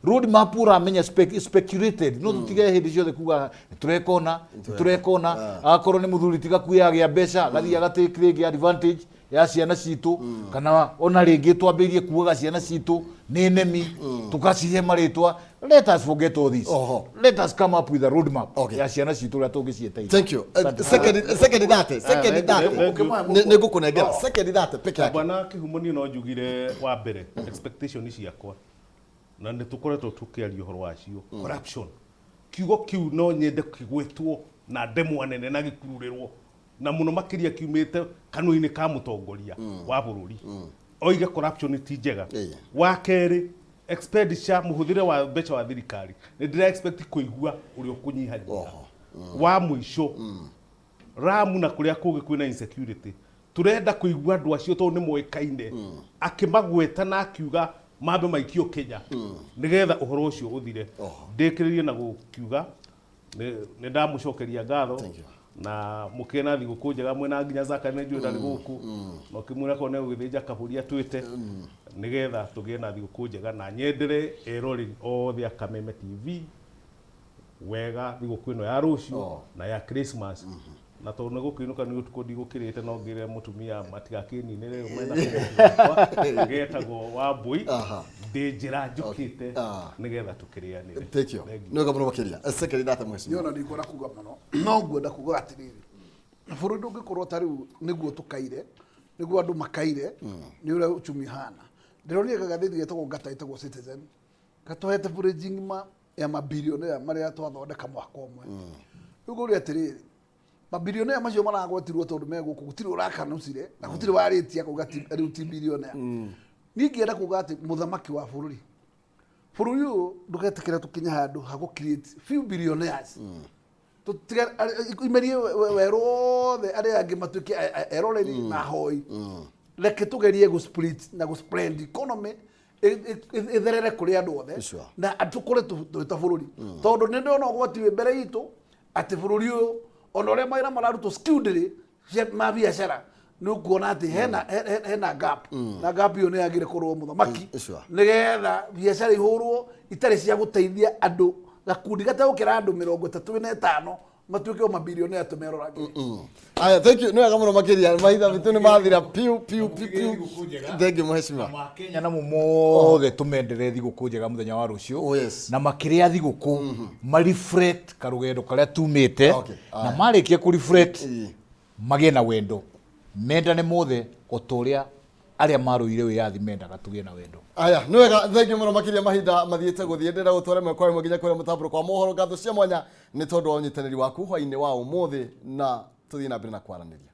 road map ũramenya speculated no tũtige hĩndĩ ciothe kuga nĩ tũreka ũna, nĩ tũreka ũna. Akorwo nĩ mũthuri ti Gakuya agĩa mbeca agathiĩ agatake rĩngĩ advantage ya ciana citũ, kana ona rĩngĩ twambĩrĩrie kugaga ciana citũ nĩ nemi, tũkacihe marĩtwa. Let us forget all this. Let us come up with a road map ya ciana citũ ũrĩa tũngĩcieteithia. Thank you. Second thate, second thate. Nĩ ngũkũnengera second thate peke yake. Bwana Kĩhumo, niĩ no njugire wa mbere expectation ciakwa na nĩ tũkoretwo tũkĩaria ũhoro wacio, corruption, kiugo kĩu no nyende kĩgwetwo na ndemwa nene na gĩkururĩrwo na mũno makĩria kiumĩte kanua-inĩ ka mũtongoria wa bũrũri, oige corruption ti njega. Wa kerĩ, expenditure, mũhũthĩre wa mbeca wa thirikari, nĩ ndĩra expect kũigua ũrĩa ũkũnyihanyiha. Wa mũico, Ramu na kũrĩa kũngĩ kwĩna insecurity, tũrenda kũigua andũ acio tondũ nĩ moĩkaine akĩmagweta na akiuga mambe maikio Kenya nĩgetha ũhoro ũcio ũthire. Ndĩkĩrĩrie na gũkiuga nĩ ndamũcokeria ngatho na mũkĩe na thigũkũ njega mwĩna nginya Zakari nĩ njũĩ ndarĩ gũkũ na ũkĩmwĩra korwo nĩ gũgĩthĩnja kabũri atwĩte nĩgetha tũgĩe na thigũkũ njega na nyendere eroreri othe a Kameme TV wega thigũkũ ĩno ya rũciũ na ya Christmas, na tondũ nĩ gũkĩinũka nĩ ũtukũ ndigũkĩrĩte no ngĩre mũtumia matigakĩninĩre rĩu mena kĩgoti getagwo Wambui ndĩ njĩra njũkĩte nĩgetha tũkĩrĩanĩre. Thank you. Nĩ wega mũno makĩria. Second thate, mheshimiwa. Niona ndikwenda kuga mũno, no ngwenda kuga atĩrĩrĩ, bũrũri ndũngĩkorwo ta rĩu nĩguo tũkaire, nĩguo andũ makaire nĩ ũrĩa uchumi hana. Ndĩronire gagathĩti getagwo Ngata, ĩtagwo Citizen, gatũhete bũrĩnji ng'ima ya mabilionea marĩa twathondeka mwaka ũmwe. Rĩu ngũria atĩrĩrĩ, mabilionea macio maragwetirwo tondũ me gũkũ gũtirĩ ũrakanucire na gũtirĩ warĩtie akauga rĩu ti bilionea. Niĩ ingĩenda kuga atĩ mũthamaki wa bũrũri, bũrũri ũyũ ndũgetĩkĩre tũkinye handũ ha gũ create few billionaires, imerie werũ wothe, arĩa angĩ matuĩke eroreri na ahoi. Reke tũgerie gũ split na gũ spread economy ĩtherere kũrĩ andũ othe na tũkũre twĩ ta bũrũri, tondũ nĩ ndĩrona ũgwati wĩ mbere itũ atĩ bũrũri ũyũ ona ũrĩa mawĩra mararutwo skilled rĩ ma biacara, nĩ ũkuona atĩ hena gap, na gap ĩyo nĩ yagĩrĩire kũrwo mũthamaki nĩgetha biacara ihũrwo itarĩ cia gũteithia andũ gakundi gategũkĩra andũ 35 matuĩke o mabilionea tũmeroragĩre. Aya, thank you. Nĩ wega mũno makĩria. Mahinda mitũ nĩ mathira piu piu piu piu. Thank you, mheshimiwa. Kenya namo mothe tũmendere thigũkũ njega mũthenya wa rũciũ, na makĩrĩa thigũkũ ma reflect karũgendo karĩa tumĩte, na marĩkia kũ reflect magĩe na wendo, mendane mothe o ta ũrĩa arĩa marũire wĩyathi mendaga tũgĩe na wendo. Aya, nĩ wega, thank you mũno makĩria. Mahinda mathiĩte gũthiĩ, ndĩrenda gũtwara ĩmwe kwa ĩmwe nginya kũrĩa mũtambũrũko wa mohoro. Ngatho cia mwanya nĩ tondũ wa ũnyitanĩri waku hwainĩ wa ũmũthĩ, na tũthiĩ na mbere na kwaranĩria.